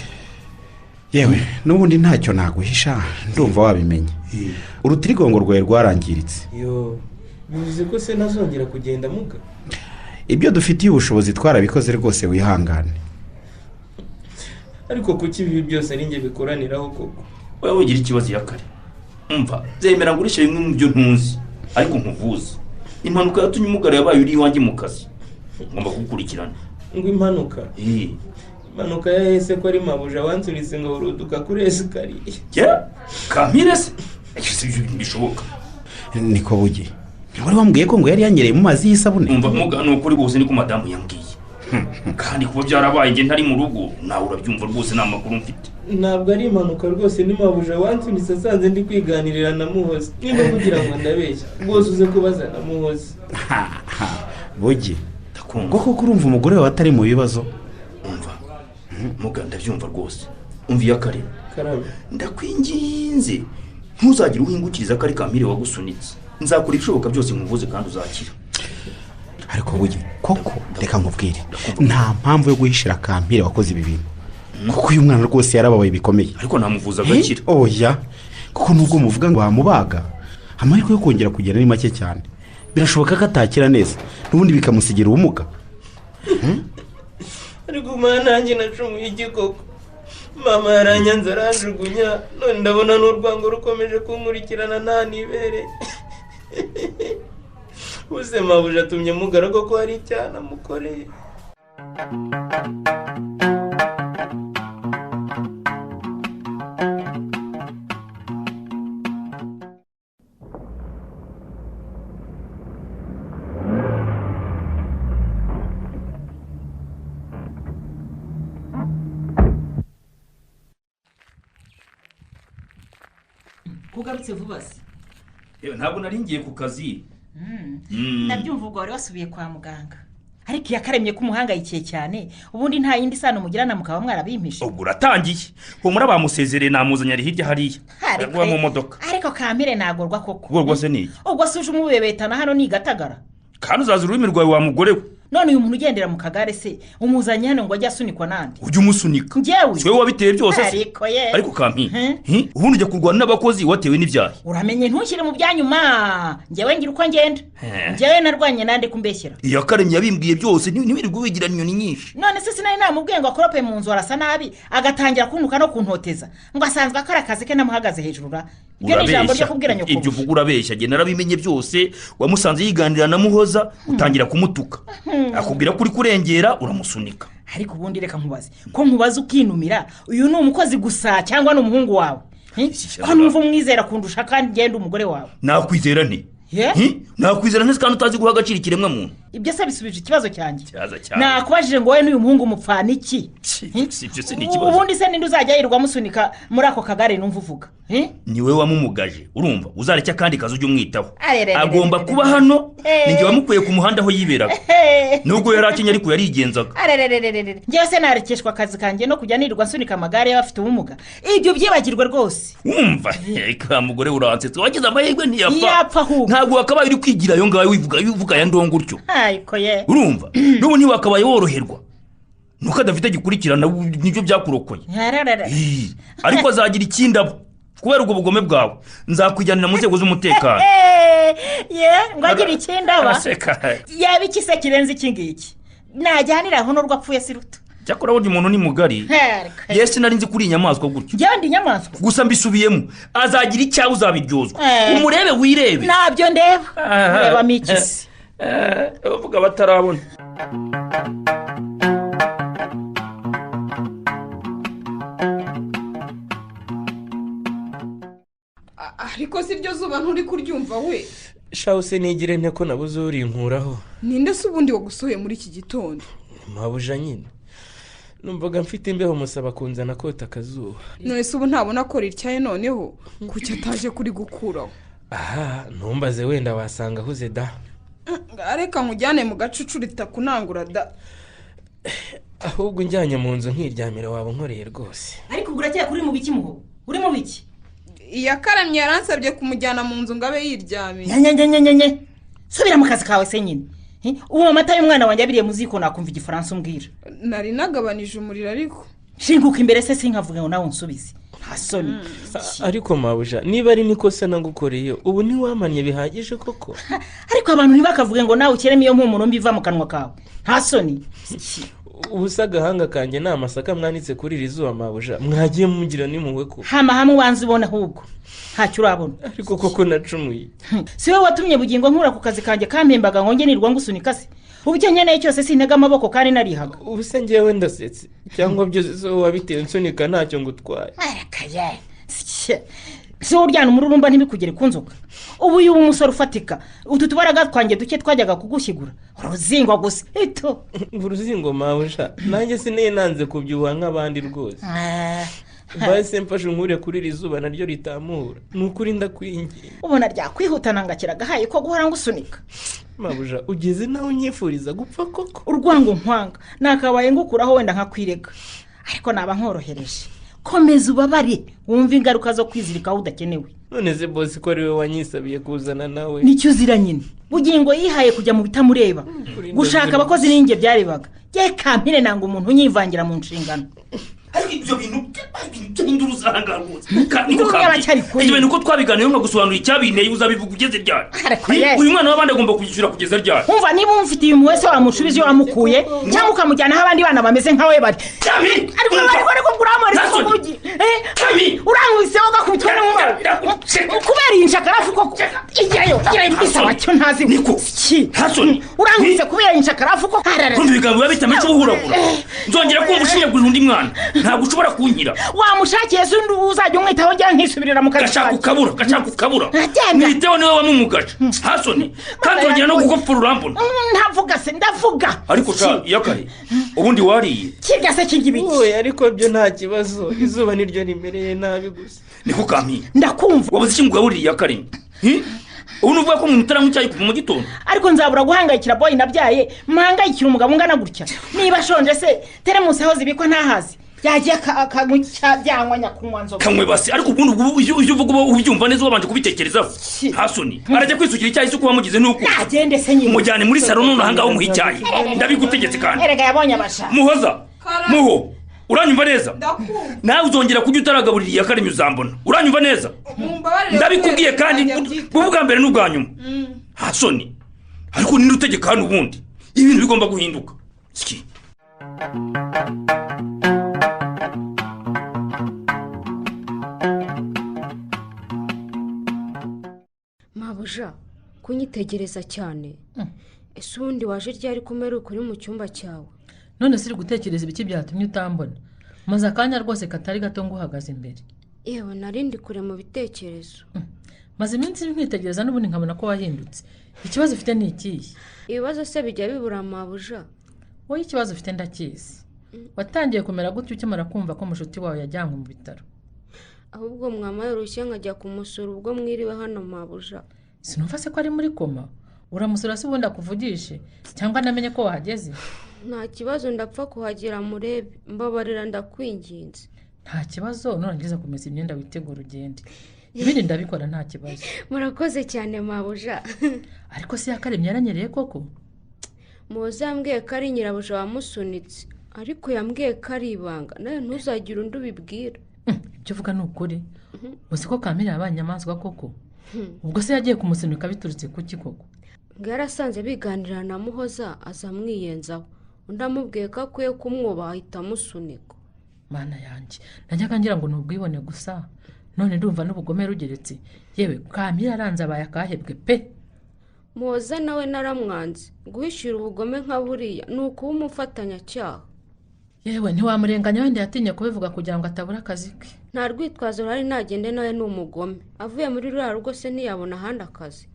Yewe n'ubundi ntacyo naguhisha, ndumva wabimenye. Urutirigongo rwawe rwarangiritse. Yo, bivuze ko se nazongera kugenda muga? Ibyo dufitiye ubushobozi twarabikoze rwose, wihangane. Ariko kuki ibi byose ari njye bikoraniraho koko? Wowe ugira ikibazo ya kare. Umva, zemera ngurishe bimwe mu byo ntuzi, ariko nkuvuze. Impanuka yatumye umugara yabaye uri iwanjye mu kazi. Ngomba kugukurikirana. Ngo impanuka? Impanuka yahese ko ari mabuja wansuritse ngo uruduka kuri esikariye. Kampire se? Ese ibyo bishoboka. Niko bugi. Wari wambwiye ko ngo yari yanyereye mu mazi y'isabune. Umva muga, ni ukuri rwose niko madamu yambwiye. Kandi kuba byarabaye nge ntari mu rugo, nawe urabyumva rwose nta makuru mfite. Ntabwo ari impanuka rwose, ni mabuja wansunitse asanze ndi kwiganirira na Muhozi. Niba kugira ngo ndabeshya rwose uze kubaza na Muhozi. Bugi, ngo koko urumva umugore wawe atari mu bibazo? Umva muga, ndabyumva rwose. Umva iya kare. Ndakwinginze ntuzagire uhingukiriza ko ari Kampire wagusunitse. Nzakora ibishoboka byose nkuvuze kandi uzakira. Ariko buge koko reka nkubwire, nta mpamvu yo guhishira Kampire wakoze ibi bintu, kuko uyu mwana rwose yarababaye bikomeye. Ariko namuvuza agakira. Oya, kuko nubwo muvuga ngo bamubaga, amahirwe yo kongera kugera ni make cyane. Birashoboka ko atakira neza, n'ubundi bikamusigira ubumuga. Ariko mwana nanjye nacumuye igikoko, mama yaranyanze aranjugunya, none ndabona n'urwango rukomeje kunkurikirana nta nibere. Ubuse mabuja atumye mugarago ko hari icyaha namukoreye. Kugarutse vuba se? Yewe ntabwo nari ngiye ku kazi. Ndabyumva ubwo wari wasubiye kwa muganga. Ariko iyakaremye ko umuhangayikiye cyane, ubundi nta yindi sano mugirana mukaba mwarabimpishe. Ubwo uratangiye. Humura bamusezereye namuzanye ari hirya hariya. Aragwa mu modoka. Ariko Kampire nagorwa koko. Kugorwa se ni iki? Ubwo suje umubebetana hano ni gatagara. Kandi uzaza ururimi rwawe wa mugore we. None uyu muntu ugendera mu kagare se umuzanye hano ngo ajye asunikwa nande? Ujye umusunika. Njyewe? Si wowe wabiteye byose se? Ariko ye. Ariko Kampire, ubundi ujya kurwana n'abakozi watewe n'ibyaha. Uramenye ntushyire mu byanyuma. Njyewe ngira uko ngenda. Njyewe narwanye nande kumbeshyera. Iyakaremye yabimbwiye byose, ntiwirirwe wigira inyoni nyinshi. None se sinari namubwiye ngo akorope mu nzu arasa nabi, agatangira kuntuka no kuntoteza. Ngo asanzwe akora akazi ke namuhagaze hejuru ra. Ibyo ni ijambo ryo kubwira nyoko. Ibyo uvuga urabeshya, njye narabimenye byose. Wamusanze yiganirira na Muhoza, utangira kumutuka. Akubwira ko uri kurengera uramusunika. Ariko ubundi reka nkubaze, ko nkubaze ukinumira, uyu ni umukozi gusa cyangwa ni umuhungu wawe? Ko numva umwizera kundusha kandi ngenda umugore wawe. Nakwizera nte? Nakwizera nte kandi utazi guha agaciro ikiremwa muntu? Ibyo se bisubije ikibazo cyanjye. Nakubajije ngo wowe n'uyu muhungu mupfana iki? Ibyo se ni ikibazo. Ubundi se ninde uzajya yirirwa amusunika muri ako kagare numva uvuga? Ni wowe wamumugaje, urumva uzareke akandi kazi ujye umwitaho. Agomba kuba hano, ninjye wamukuye ku muhanda aho yiberaga. Nubwo yari akenye ariko yarigenzaga. Njyewe se narekeshwa akazi kanjye no kujya nirirwa nsunika amagare y'abafite ubumuga. Ibyo byibagirwe rwose. Wumva reka mugore uransetsa, wagize amahirwe ntiyapfa. Ntabwo wakabaye uri kwigira ayo ngayo wivuga ya ndongo utyo. Urumva n'ubu ntiwakabaye woroherwa nuko adafite gikurikirana nibyo byakurokoye. Ariko azagira ikindabo kubera ubwo bugome bwawe. Nzakujyanira mu nzego z'umutekano. Ye ngo agira ikindaba yaba iki se kirenze iki ngiki? Najyanira aho n'urwo apfuye si ruto. Cyakora burya umuntu ni mugari. Yesi nari nzi kuri inyamaswa gutyo. Njyewe ndi inyamaswa gusa mbisubiyemo, azagira icyawe uzabiryozwa. Umurebe wirebe. Ntabyo ndeba. Urebamo iki se? Bavuga batarabona. Ariko si ryo zuba nturi kuryumva we? Shaho se nigire nte ko nabuze urinkuraho. Ninde se ubundi wagusohoye muri iki gitondo? Mabuja nyine. Numvaga mfite imbeho musaba kunzana kota akazuba. None se ubu ntabona ko rityaye noneho kuki ataje kuri gukuraho? Aha, ntumbaze wenda wasanga ahuze da. Areka nkujyane mu gacucu ritakunangura da. Ahubwo njyanye mu nzu nkiryamira waba nkoreye rwose. Ariko ubwo urakeka uri mu biki muho? Uri mu biki? Iyakaremye yaransabye kumujyana mu nzu ngabe yiryamiye. Nyenyenyenyenye. Subira mu kazi kawe se nyine. Ubu amata y'umwana wanjye abiriye mu ziko nakumva igifaransa umbwira. Nari nagabanije umuriro ariko. Shinguka imbere se sinkavuga ngo nawe unsubize. Nta soni. Ariko mabuja niba ari nikosa nagukoreye ubu ntiwamanye bihagije koko? Ariko abantu ntibakavuge ngo nawe ukeremo iyo mpumuro mbi iva mu kanwa kawe. Nta soni. Ubusa agahanga kanjye ni amasaka mwanitse kuri iri zuba mabuja, mwagiye mugira n'impuhwe ko. Hama hamwe ubanza ubona ahubwo ntacyo urabona. Ariko koko nacumuye. Si wowe watumye Bugingo nkura ku kazi kanjye kampembaga ngo nirwa ngusunika se? Ubu icyo nkeneye cyose sintega amaboko kandi narihaga. Ubu se njyewe ndasetse cyangwa byose so wabitewe nsunika ntacyo ngutwaye. Si wowe uryana umururumba ntibikugere ku nzoka. Ubu uyu umusore ufatika utu tubaraga twanjye duke twajyaga kugushyigura uruzingo gusa ito. Uruzingo mabuja, nanjye sineye nanze kubyuha nk'abandi rwose. Base mfashe unkure kuri iri zuba naryo ritamura. Ni ukuri ndakwinginze. Ubona ryakwihutana ngakira gahaye ko guhora ngusunika. Mabuja ugeze nawe unyifuriza gupfa koko? Urwango nkwanga nakabaye ngukuraho wenda nkakwirega, ariko naba nkorohereje. Komeza ubabare wumva ingaruka zo kwizirikaho udakenewe. None se bosi ko ari we wanyisabiye kuzana nawe? Nicyo uzira nyine. Bugingo yihaye kujya mu bitamureba. Gushaka abakozi ninjye byarebaga. Ye kampire nanga umuntu unyivangira mu nshingano. Ariko ibyo bintu by'induru zanga rwose. Ibyo bintu ko twabiganiyeho nkagusobanurira icyabinteye uzabivuga ugeze ryari? Uyu mwana w'abandi agomba kwishyura kugeza ryari? Umva niba umufitiye impuhwe se wamushubiza iyo wamukuye cyangwa ukamujyana aho abandi bana bameze nkawe bari. Ariko ariko uramweretse ko ugi. Urankubise ugakubitwa n'inkuba. Kubera iyi nshakarafu koko. Ijyayo gira cyo ntazi. Niko. Ntasoni. Urankubise kubera iyi nshakarafu koko. Kumva ibigambo biba bitamico ubuhuragura. Nzongera kumva ushinyagurira undi mwana. Ntabwo ushobora kunkira. Wamushakiye se undi uzajya umwitaho njya nkisubirira mu kazi. Gashaka ukabura. Mwiteho niwe wamumugaje. Hasoni. Kandi ongera no gukopfura urambona. Ntavuga se ndavuga. Ariko sha yakare. Ubundi wariye. Kirya se kingibiki. Oya ariko byo nta kibazo. Izuba niryo rimereye nabi gusa. Niko kampi. Ndakumva. Wabuze iki ngugaburira yakare? Ubu nuvuga ko umuntu utaranywa icyayi kuva mu gitondo. Ariko nzabura guhangayikira boy nabyaye, mpangayikira umugabo ungana gutya. Niba ashonje se teremusi aho zibikwa ntahazi. Yagiye akanywa byanywa nyakunywa nzoga. Kanywe basi ariko ubundi uyu uvuga ubyumva neza wabanje kubitekerezaho. Hasoni arajya kwisukira icyayi cyo kuba mugize nuko. Nagende se nyine. Mujyane muri salo none ahangaho umuha icyayi. Ndabigutegetse kandi. Erega yabonye abasha. Muhoza. Muho. Uranyumva neza? Nawe uzongera kujya utaragaburira iyakaremye uzambona. Uranyumva neza? Ndabikubwiye kandi bwa mbere n'ubwa nyuma. Hasoni. Ariko ninde utegeka hano ubundi? Ibintu bigomba guhinduka. Ski. Mabuja, kunyitegereza cyane. Ese ubundi waje ryari kumera ukuri mu cyumba cyawe? None siri gutekereza ibiki byatumye utambona. Maze akanya rwose katari gato nguhagaze imbere. Yewe narindi kure mu bitekerezo. Maze iminsi nkwitegereza n'ubundi nkabona ko wahindutse. Ikibazo ufite ni ikihe? Ibibazo se bijya bibura mabuja? Wowe ikibazo ufite ndakizi. Watangiye kumera gutyo ukimara kumva ko mushuti wawe yajyanywe mu bitaro. Ahubwo mwamaye urushye nkajya kumusura ubwo mwiriwe hano mabuja. Sinumva se ko ari muri koma. Uramusura se ubundi akuvugishe cyangwa namenye ko wahageze? Nta kibazo ndapfa kuhagera murebe, mbabarira ndakwinginze. Nta kibazo nurangiza kumesa imyenda witegura ugende. Ibindi ndabikora nta kibazo. Murakoze cyane mabuja. Ariko se yakaremye yaranyereye koko? Muhoza yambwiye ko ari nyirabuja wamusunitse, ariko yambwiye ko ari ibanga, nawe ntuzagire undi ubibwira. Ibyo uvuga ni ukuri. Uzi ko Kamira yabaye inyamaswa koko? Ubwo se yagiye kumusunika biturutse kuki koko? Ngo yarasanze biganira na Muhoza azamwiyenzaho. Undi amubwiye ko akwiye kumwubaha ahita amusunika. Mana yanjye, najyaga ngira ngo ni ubwibone gusa, none ndumva n'ubugome rugeretse. Yewe Kamira aranze abaye akahebwe pe. Muhoza nawe naramwanze, guhishira ubugome nka buriya ni ukuba umufatanyacyaha. Yewe ntiwamurenganya wenda yatinye kubivuga kugira ngo atabura akazi ke. Nta rwitwazo ruhari nagende nawe ni umugome. Avuye muri ruriya rugo se ntiyabona ahandi akazi.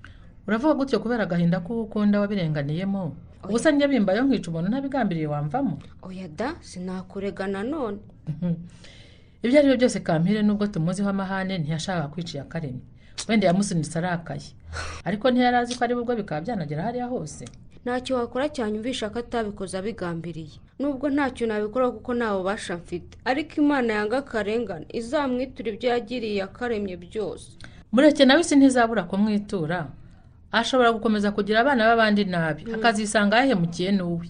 Uravuga gutyo kubera agahinda ko ukunda wabirenganiyemo. Ubusa njye bimbayo nkica umuntu ntabigambiriye wamvamo. Oya da sinakurega nanone. Ibyo ari byo byose Kampire nubwo tumuziho amahane ntiyashakaga kwica Iyakaremye. Wenda yamusunitse arakaye. Ariko ntiyarazi ko ari bubwo bikaba byanagera hariya hose. Ntacyo wakora cyanyumvisha ko atabikoze abigambiriye. Nubwo ntacyo nabikora kuko nta bubasha mfite. Ariko Imana yanga akarengane izamwitura ibyo yagiriye Iyakaremye byose. Mureke nawe isi ntizabura kumwitura. Ashobora gukomeza kugira abana b'abandi nabi akazisanga yahemukiye n'uwe.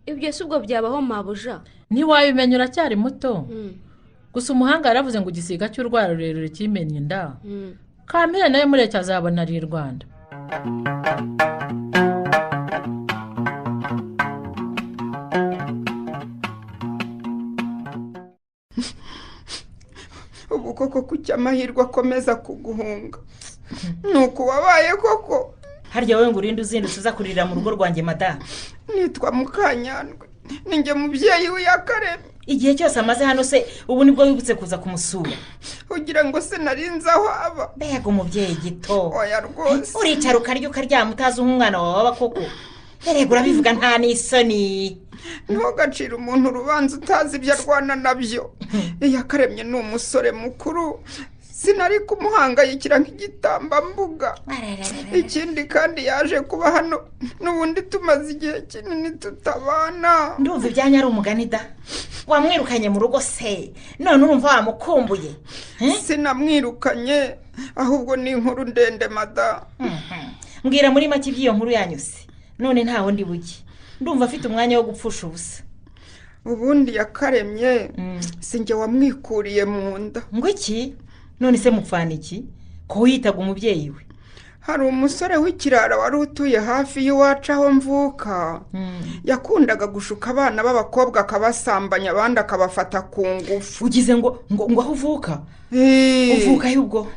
Ibyo si ubwo byabaho mabuja? Ntiwabimenya uracyari muto. Gusa umuhanga yaravuze ngo igisiga cy'urwara rurerure kimennye inda. Kampire nawe mureke azabona ari i Rwanda. Ubu koko kuki amahirwe akomeza kuguhunga? Nuko wabaye koko. Harya wowe ngo urinde uzindutse uza kurira mu rugo rwanjye madamu? Nitwa Mukanyandwe, ninjye mubyeyi w'Iyakaremye. Igihe cyose amaze hano se ubu nibwo wibutse kuza kumusura? Ugira ngo se narinze aho aba? Mbega umubyeyi gito. Oya rwose. Uricara ukarya ukaryama utazi umwana wawe aba koko. Erega urabivuga nta n'isoni. Ntugacire umuntu urubanza utazi ibyo arwana nabyo. Iyakaremye ni umusore mukuru. Sinari kumuhangayikira nk'igitambambuga. Ikindi kandi yaje kuba hano n'ubundi tumaze igihe kinini tutabana. Ndumva ibyanya ari umugani da. Wamwirukanye mu rugo se none urumva wamukumbuye? Sinamwirukanye, ahubwo ni inkuru ndende mada. Mbwira muri make iby'iyo nkuru yanyuze none ntaho ndi bujye. Ndumva afite umwanya wo gupfusha ubusa. Ubundi yakaremye sinjye wamwikuriye mu nda. Ngo iki? None se mupfana iki ko wiyitaga umubyeyi we? Hari umusore w'ikirara wari utuye hafi y'iwacu aho mvuka. Yakundaga gushuka abana b'abakobwa akabasambanya, abandi akabafata ku ngufu. Ugize ngo ngo aho uvuka? Uvuka he ubwo?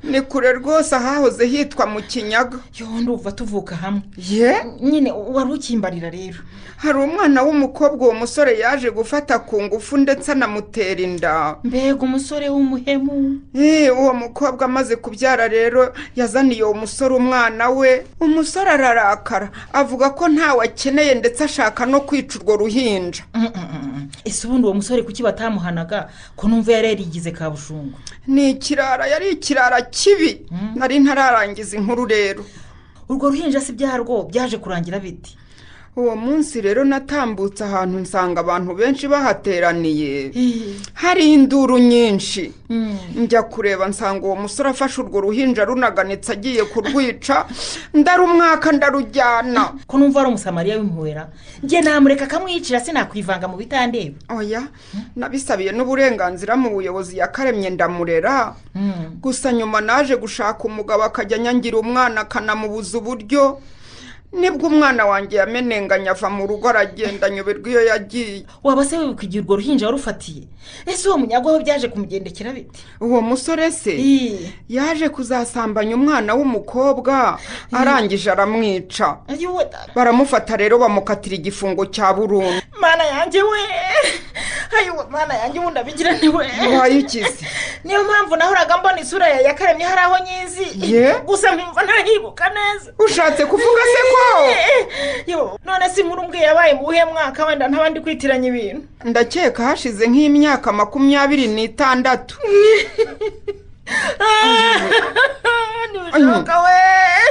Ni kure rwose, ahahoze hitwa mu Kinyaga. Yo, ndumva tuvuka hamwe. Ye nyine wari ukimbarira rero. Hari umwana w'umukobwa uwo musore yaje gufata ku ngufu ndetse anamutera inda. Mbega umusore w'umuhemu. Uwo mukobwa amaze kubyara rero yazaniye uwo musore umwana we. Umusore ararakara avuga ko ntawe akeneye ndetse ashaka no kwica urwo ruhinja. Ese ubundi uwo musore kuki batamuhanaga ko numva yari yarigize kabushungu? Ni ikirara, yari ikirara kibi. Nari ntararangiza inkuru rero. Urwo ruhinja si byarwo byaje kurangira biti? Uwo munsi rero natambutse ahantu nsanga abantu benshi bahateraniye, hari induru nyinshi. Njya kureba nsanga uwo musore afashe urwo ruhinja runaganitse agiye kurwica, ndarumwaka ndarujyana. Ko numva ari umusamariya w'impuhera, njye namureka akamwicira sinakwivanga mu bitandeba. Oya, nabisabiye n'uburenganzira mu buyobozi yakaremye ndamurera. Gusa nyuma naje gushaka umugabo akajya anyangira umwana akanamubuza uburyo. Nibwo umwana wanjye yamenenganya ava mu rugo aragenda nyoberwa iyo yagiye. Waba se wibuka igihe urwo ruhinja warufatiye? Ese uwo munyago aho byaje kumugendekera bite? Uwo musore se yaje kuzasambanya umwana w'umukobwa arangije aramwica. Baramufata rero bamukatira igifungo cya burundu. Mana yanjye we, ayiwe mana yanjye ubundi abigira ni we. Wayikize. Niyo mpamvu nahoraga mbona isura ya yakaremye hari aho nyizi. Gusa nkumva ntahibuka neza. Ushatse kuvuga se ko? Yo, none si inkuru mbwiye yabaye mu buhe mwaka wenda ntabandi kwitiranya ibintu? Ndakeka hashize nk'imyaka 26. Ntibishoboka we,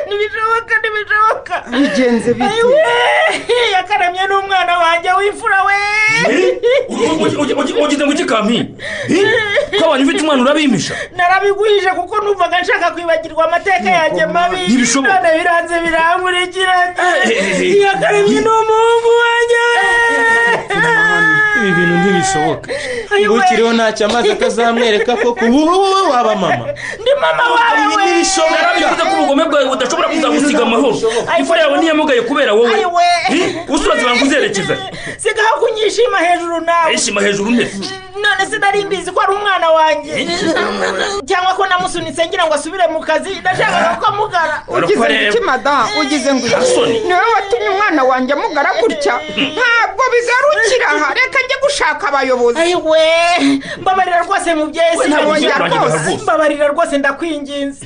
ntibishoboka, ntibishoboka. Bigenze bite? Yakaremye n'umwana wanjye w'imfura we. Ugize ngo iki kampi? Ko abantu ufite umwana urabimisha? Narabigwije kuko numvaga nshaka kwibagirwa amateka yanjye mabi. None biranze birankurikiranye. Yakaremye n'umuhungu wanjye. Ibi bintu ntibishoboka. Ukiriho ntacyo amazi atazamwereka ko wowe waba mama. Ndi mama wawe we. Narabivuze ko ubugome bwawe budashobora kuzagusiga amahoro. Imfura yawe ntiyamugaye kubera wowe. Usuraze banga uzerekeza. Sigaho kunyishima hejuru nawe. Ishima hejuru nte? None sinari mbizi ko ari umwana wanjye. Cyangwa ko namusunitse ngira ngo asubire mu kazi, ndashaka ko amugara. Ugize iki madamu? Ugize ngo niwe watumye umwana wanjye amugara gutya? Ntabwo bigarukira aha, reka njye gushaka abayobozi. Ayiwe, mbabarira rwose mubyeyi, mbabarira rwose ndakwinginze.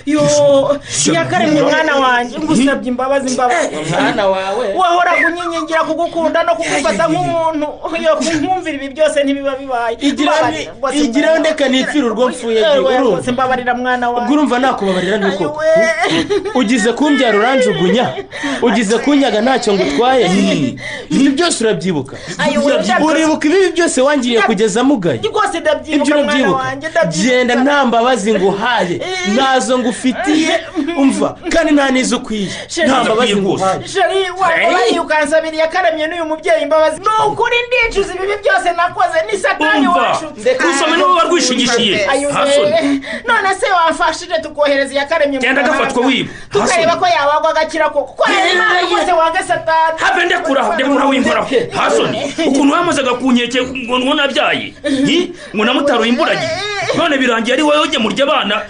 Yo, yakaremye umwana wanjye, ngusabye imbabazi, mbabarira. Umwana wawe wahoraga unyinyingira kugukunda no kugufata nk'umuntu. Yo, kumwumvira ibi byose ntibiba bibaye. Igira ndeka nipfira urwo mfuye. Urumva mbabarira mwana wawe. Ubwo urumva nakubabarira ni koko. Ugize kumbyara uranjugunya, ugize kunyaga ntacyo ngutwaye. Ibi byose urabyibuka. Uribuka ibi byose wangiriye kugeza mugaye. Ibyo urabyibuka. Genda nta mbabazi nguhaye, nazo ngufitiye, umva kandi nta nizo ukwiye. Nta mbabazi nguhaye. Sheri wabaye ukansabira yakaremye n'uyu mubyeyi imbabazi. Ni ukuri ndicuza ibibi byose nakoze, ni satani washutse. Usome niwe warwishigishiye. Hasoni. None se wafashije tukohereza yakaremye. Genda gafatwa wiba. Tukareba ko yabagwa agakira koko. Ko Imana rwose wange satani. Habe ndekura, ndekura wimvura. Hasoni, ukuntu wamazaga kunkeke ngo nabyaye. Ngo namutaruye imburagihe. None birangiye ari wowe ujye murya abana,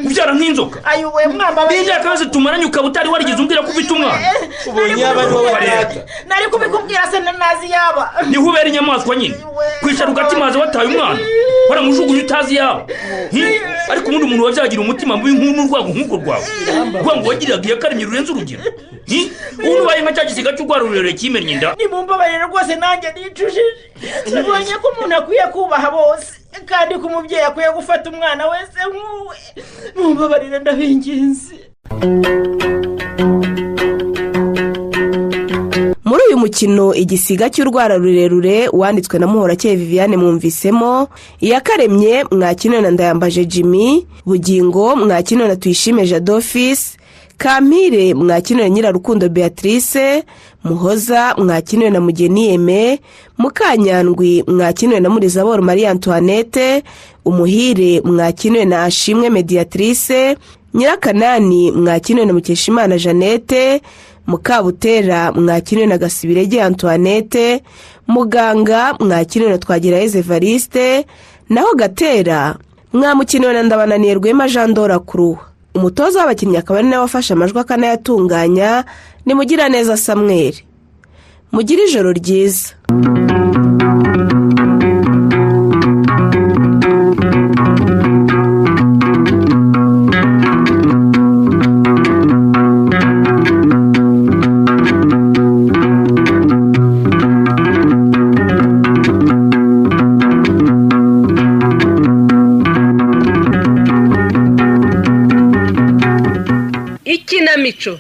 ubyara nk'inzoka. Ayiwe mwamba. Imyaka yose tumaranye ukaba utari warigeze umbwira ko ufite umwana. Ubonye yaba ari wowe data. Nari kubikubwira se nazi yaba. Niho ubera inyamaswa nyine. Kwicara ugatimaza wataye umwana. Waramujugunye utazi yaba. Ariko ubundi umuntu wabyagira umutima mubi nk'urwango nk'urwo rwawe. Rwango wagiraga iyakaremye rurenze urugero. Ubu ubaye nka cya gisiga cy'urwara rurerure kimennye inda. Nimumbabarire rwose nanjye nicujije. Nibonye ko umuntu akwiye kubaha bose. Kandi ko umubyeyi akwiye gufata umwana wese nk'uwe. Mumbabarire ndabinginze. Muri uyu mukino Igisiga cy'urwara rurerure wanditswe na Muhorakeye Viviane mwumvisemo Iyakaremye mwakiniwe na Ndayambaje Jimmy, Bugingo mwakiniwe na Tuyishime Jadofis, Kampire mwakiniwe na Nyirarukundo Beatrice, Muhoza mwakiniwe na Mugeni Aime, Mukanyandwi mwakiniwe na Murizaboro Marie Antoinette, Umuhire mwakiniwe na Ashimwe Mediatrice, Nyirakanani mwakiniwe na Mukeshimana Jeannette, Mukabutera mwakiniwe na Gasibirege Antoinette, Muganga mwakiniwe na Twagirayezu Evariste, naho Gatera mwamukiniwe na Ndabananiye Rwema Jean Dora Croix. Umutoza w'abakinnyi akaba ari nawe wafashe amajwi akanayatunganya ni Mugiraneza Samuel. Mugire ijoro ryiza. Ikinamico.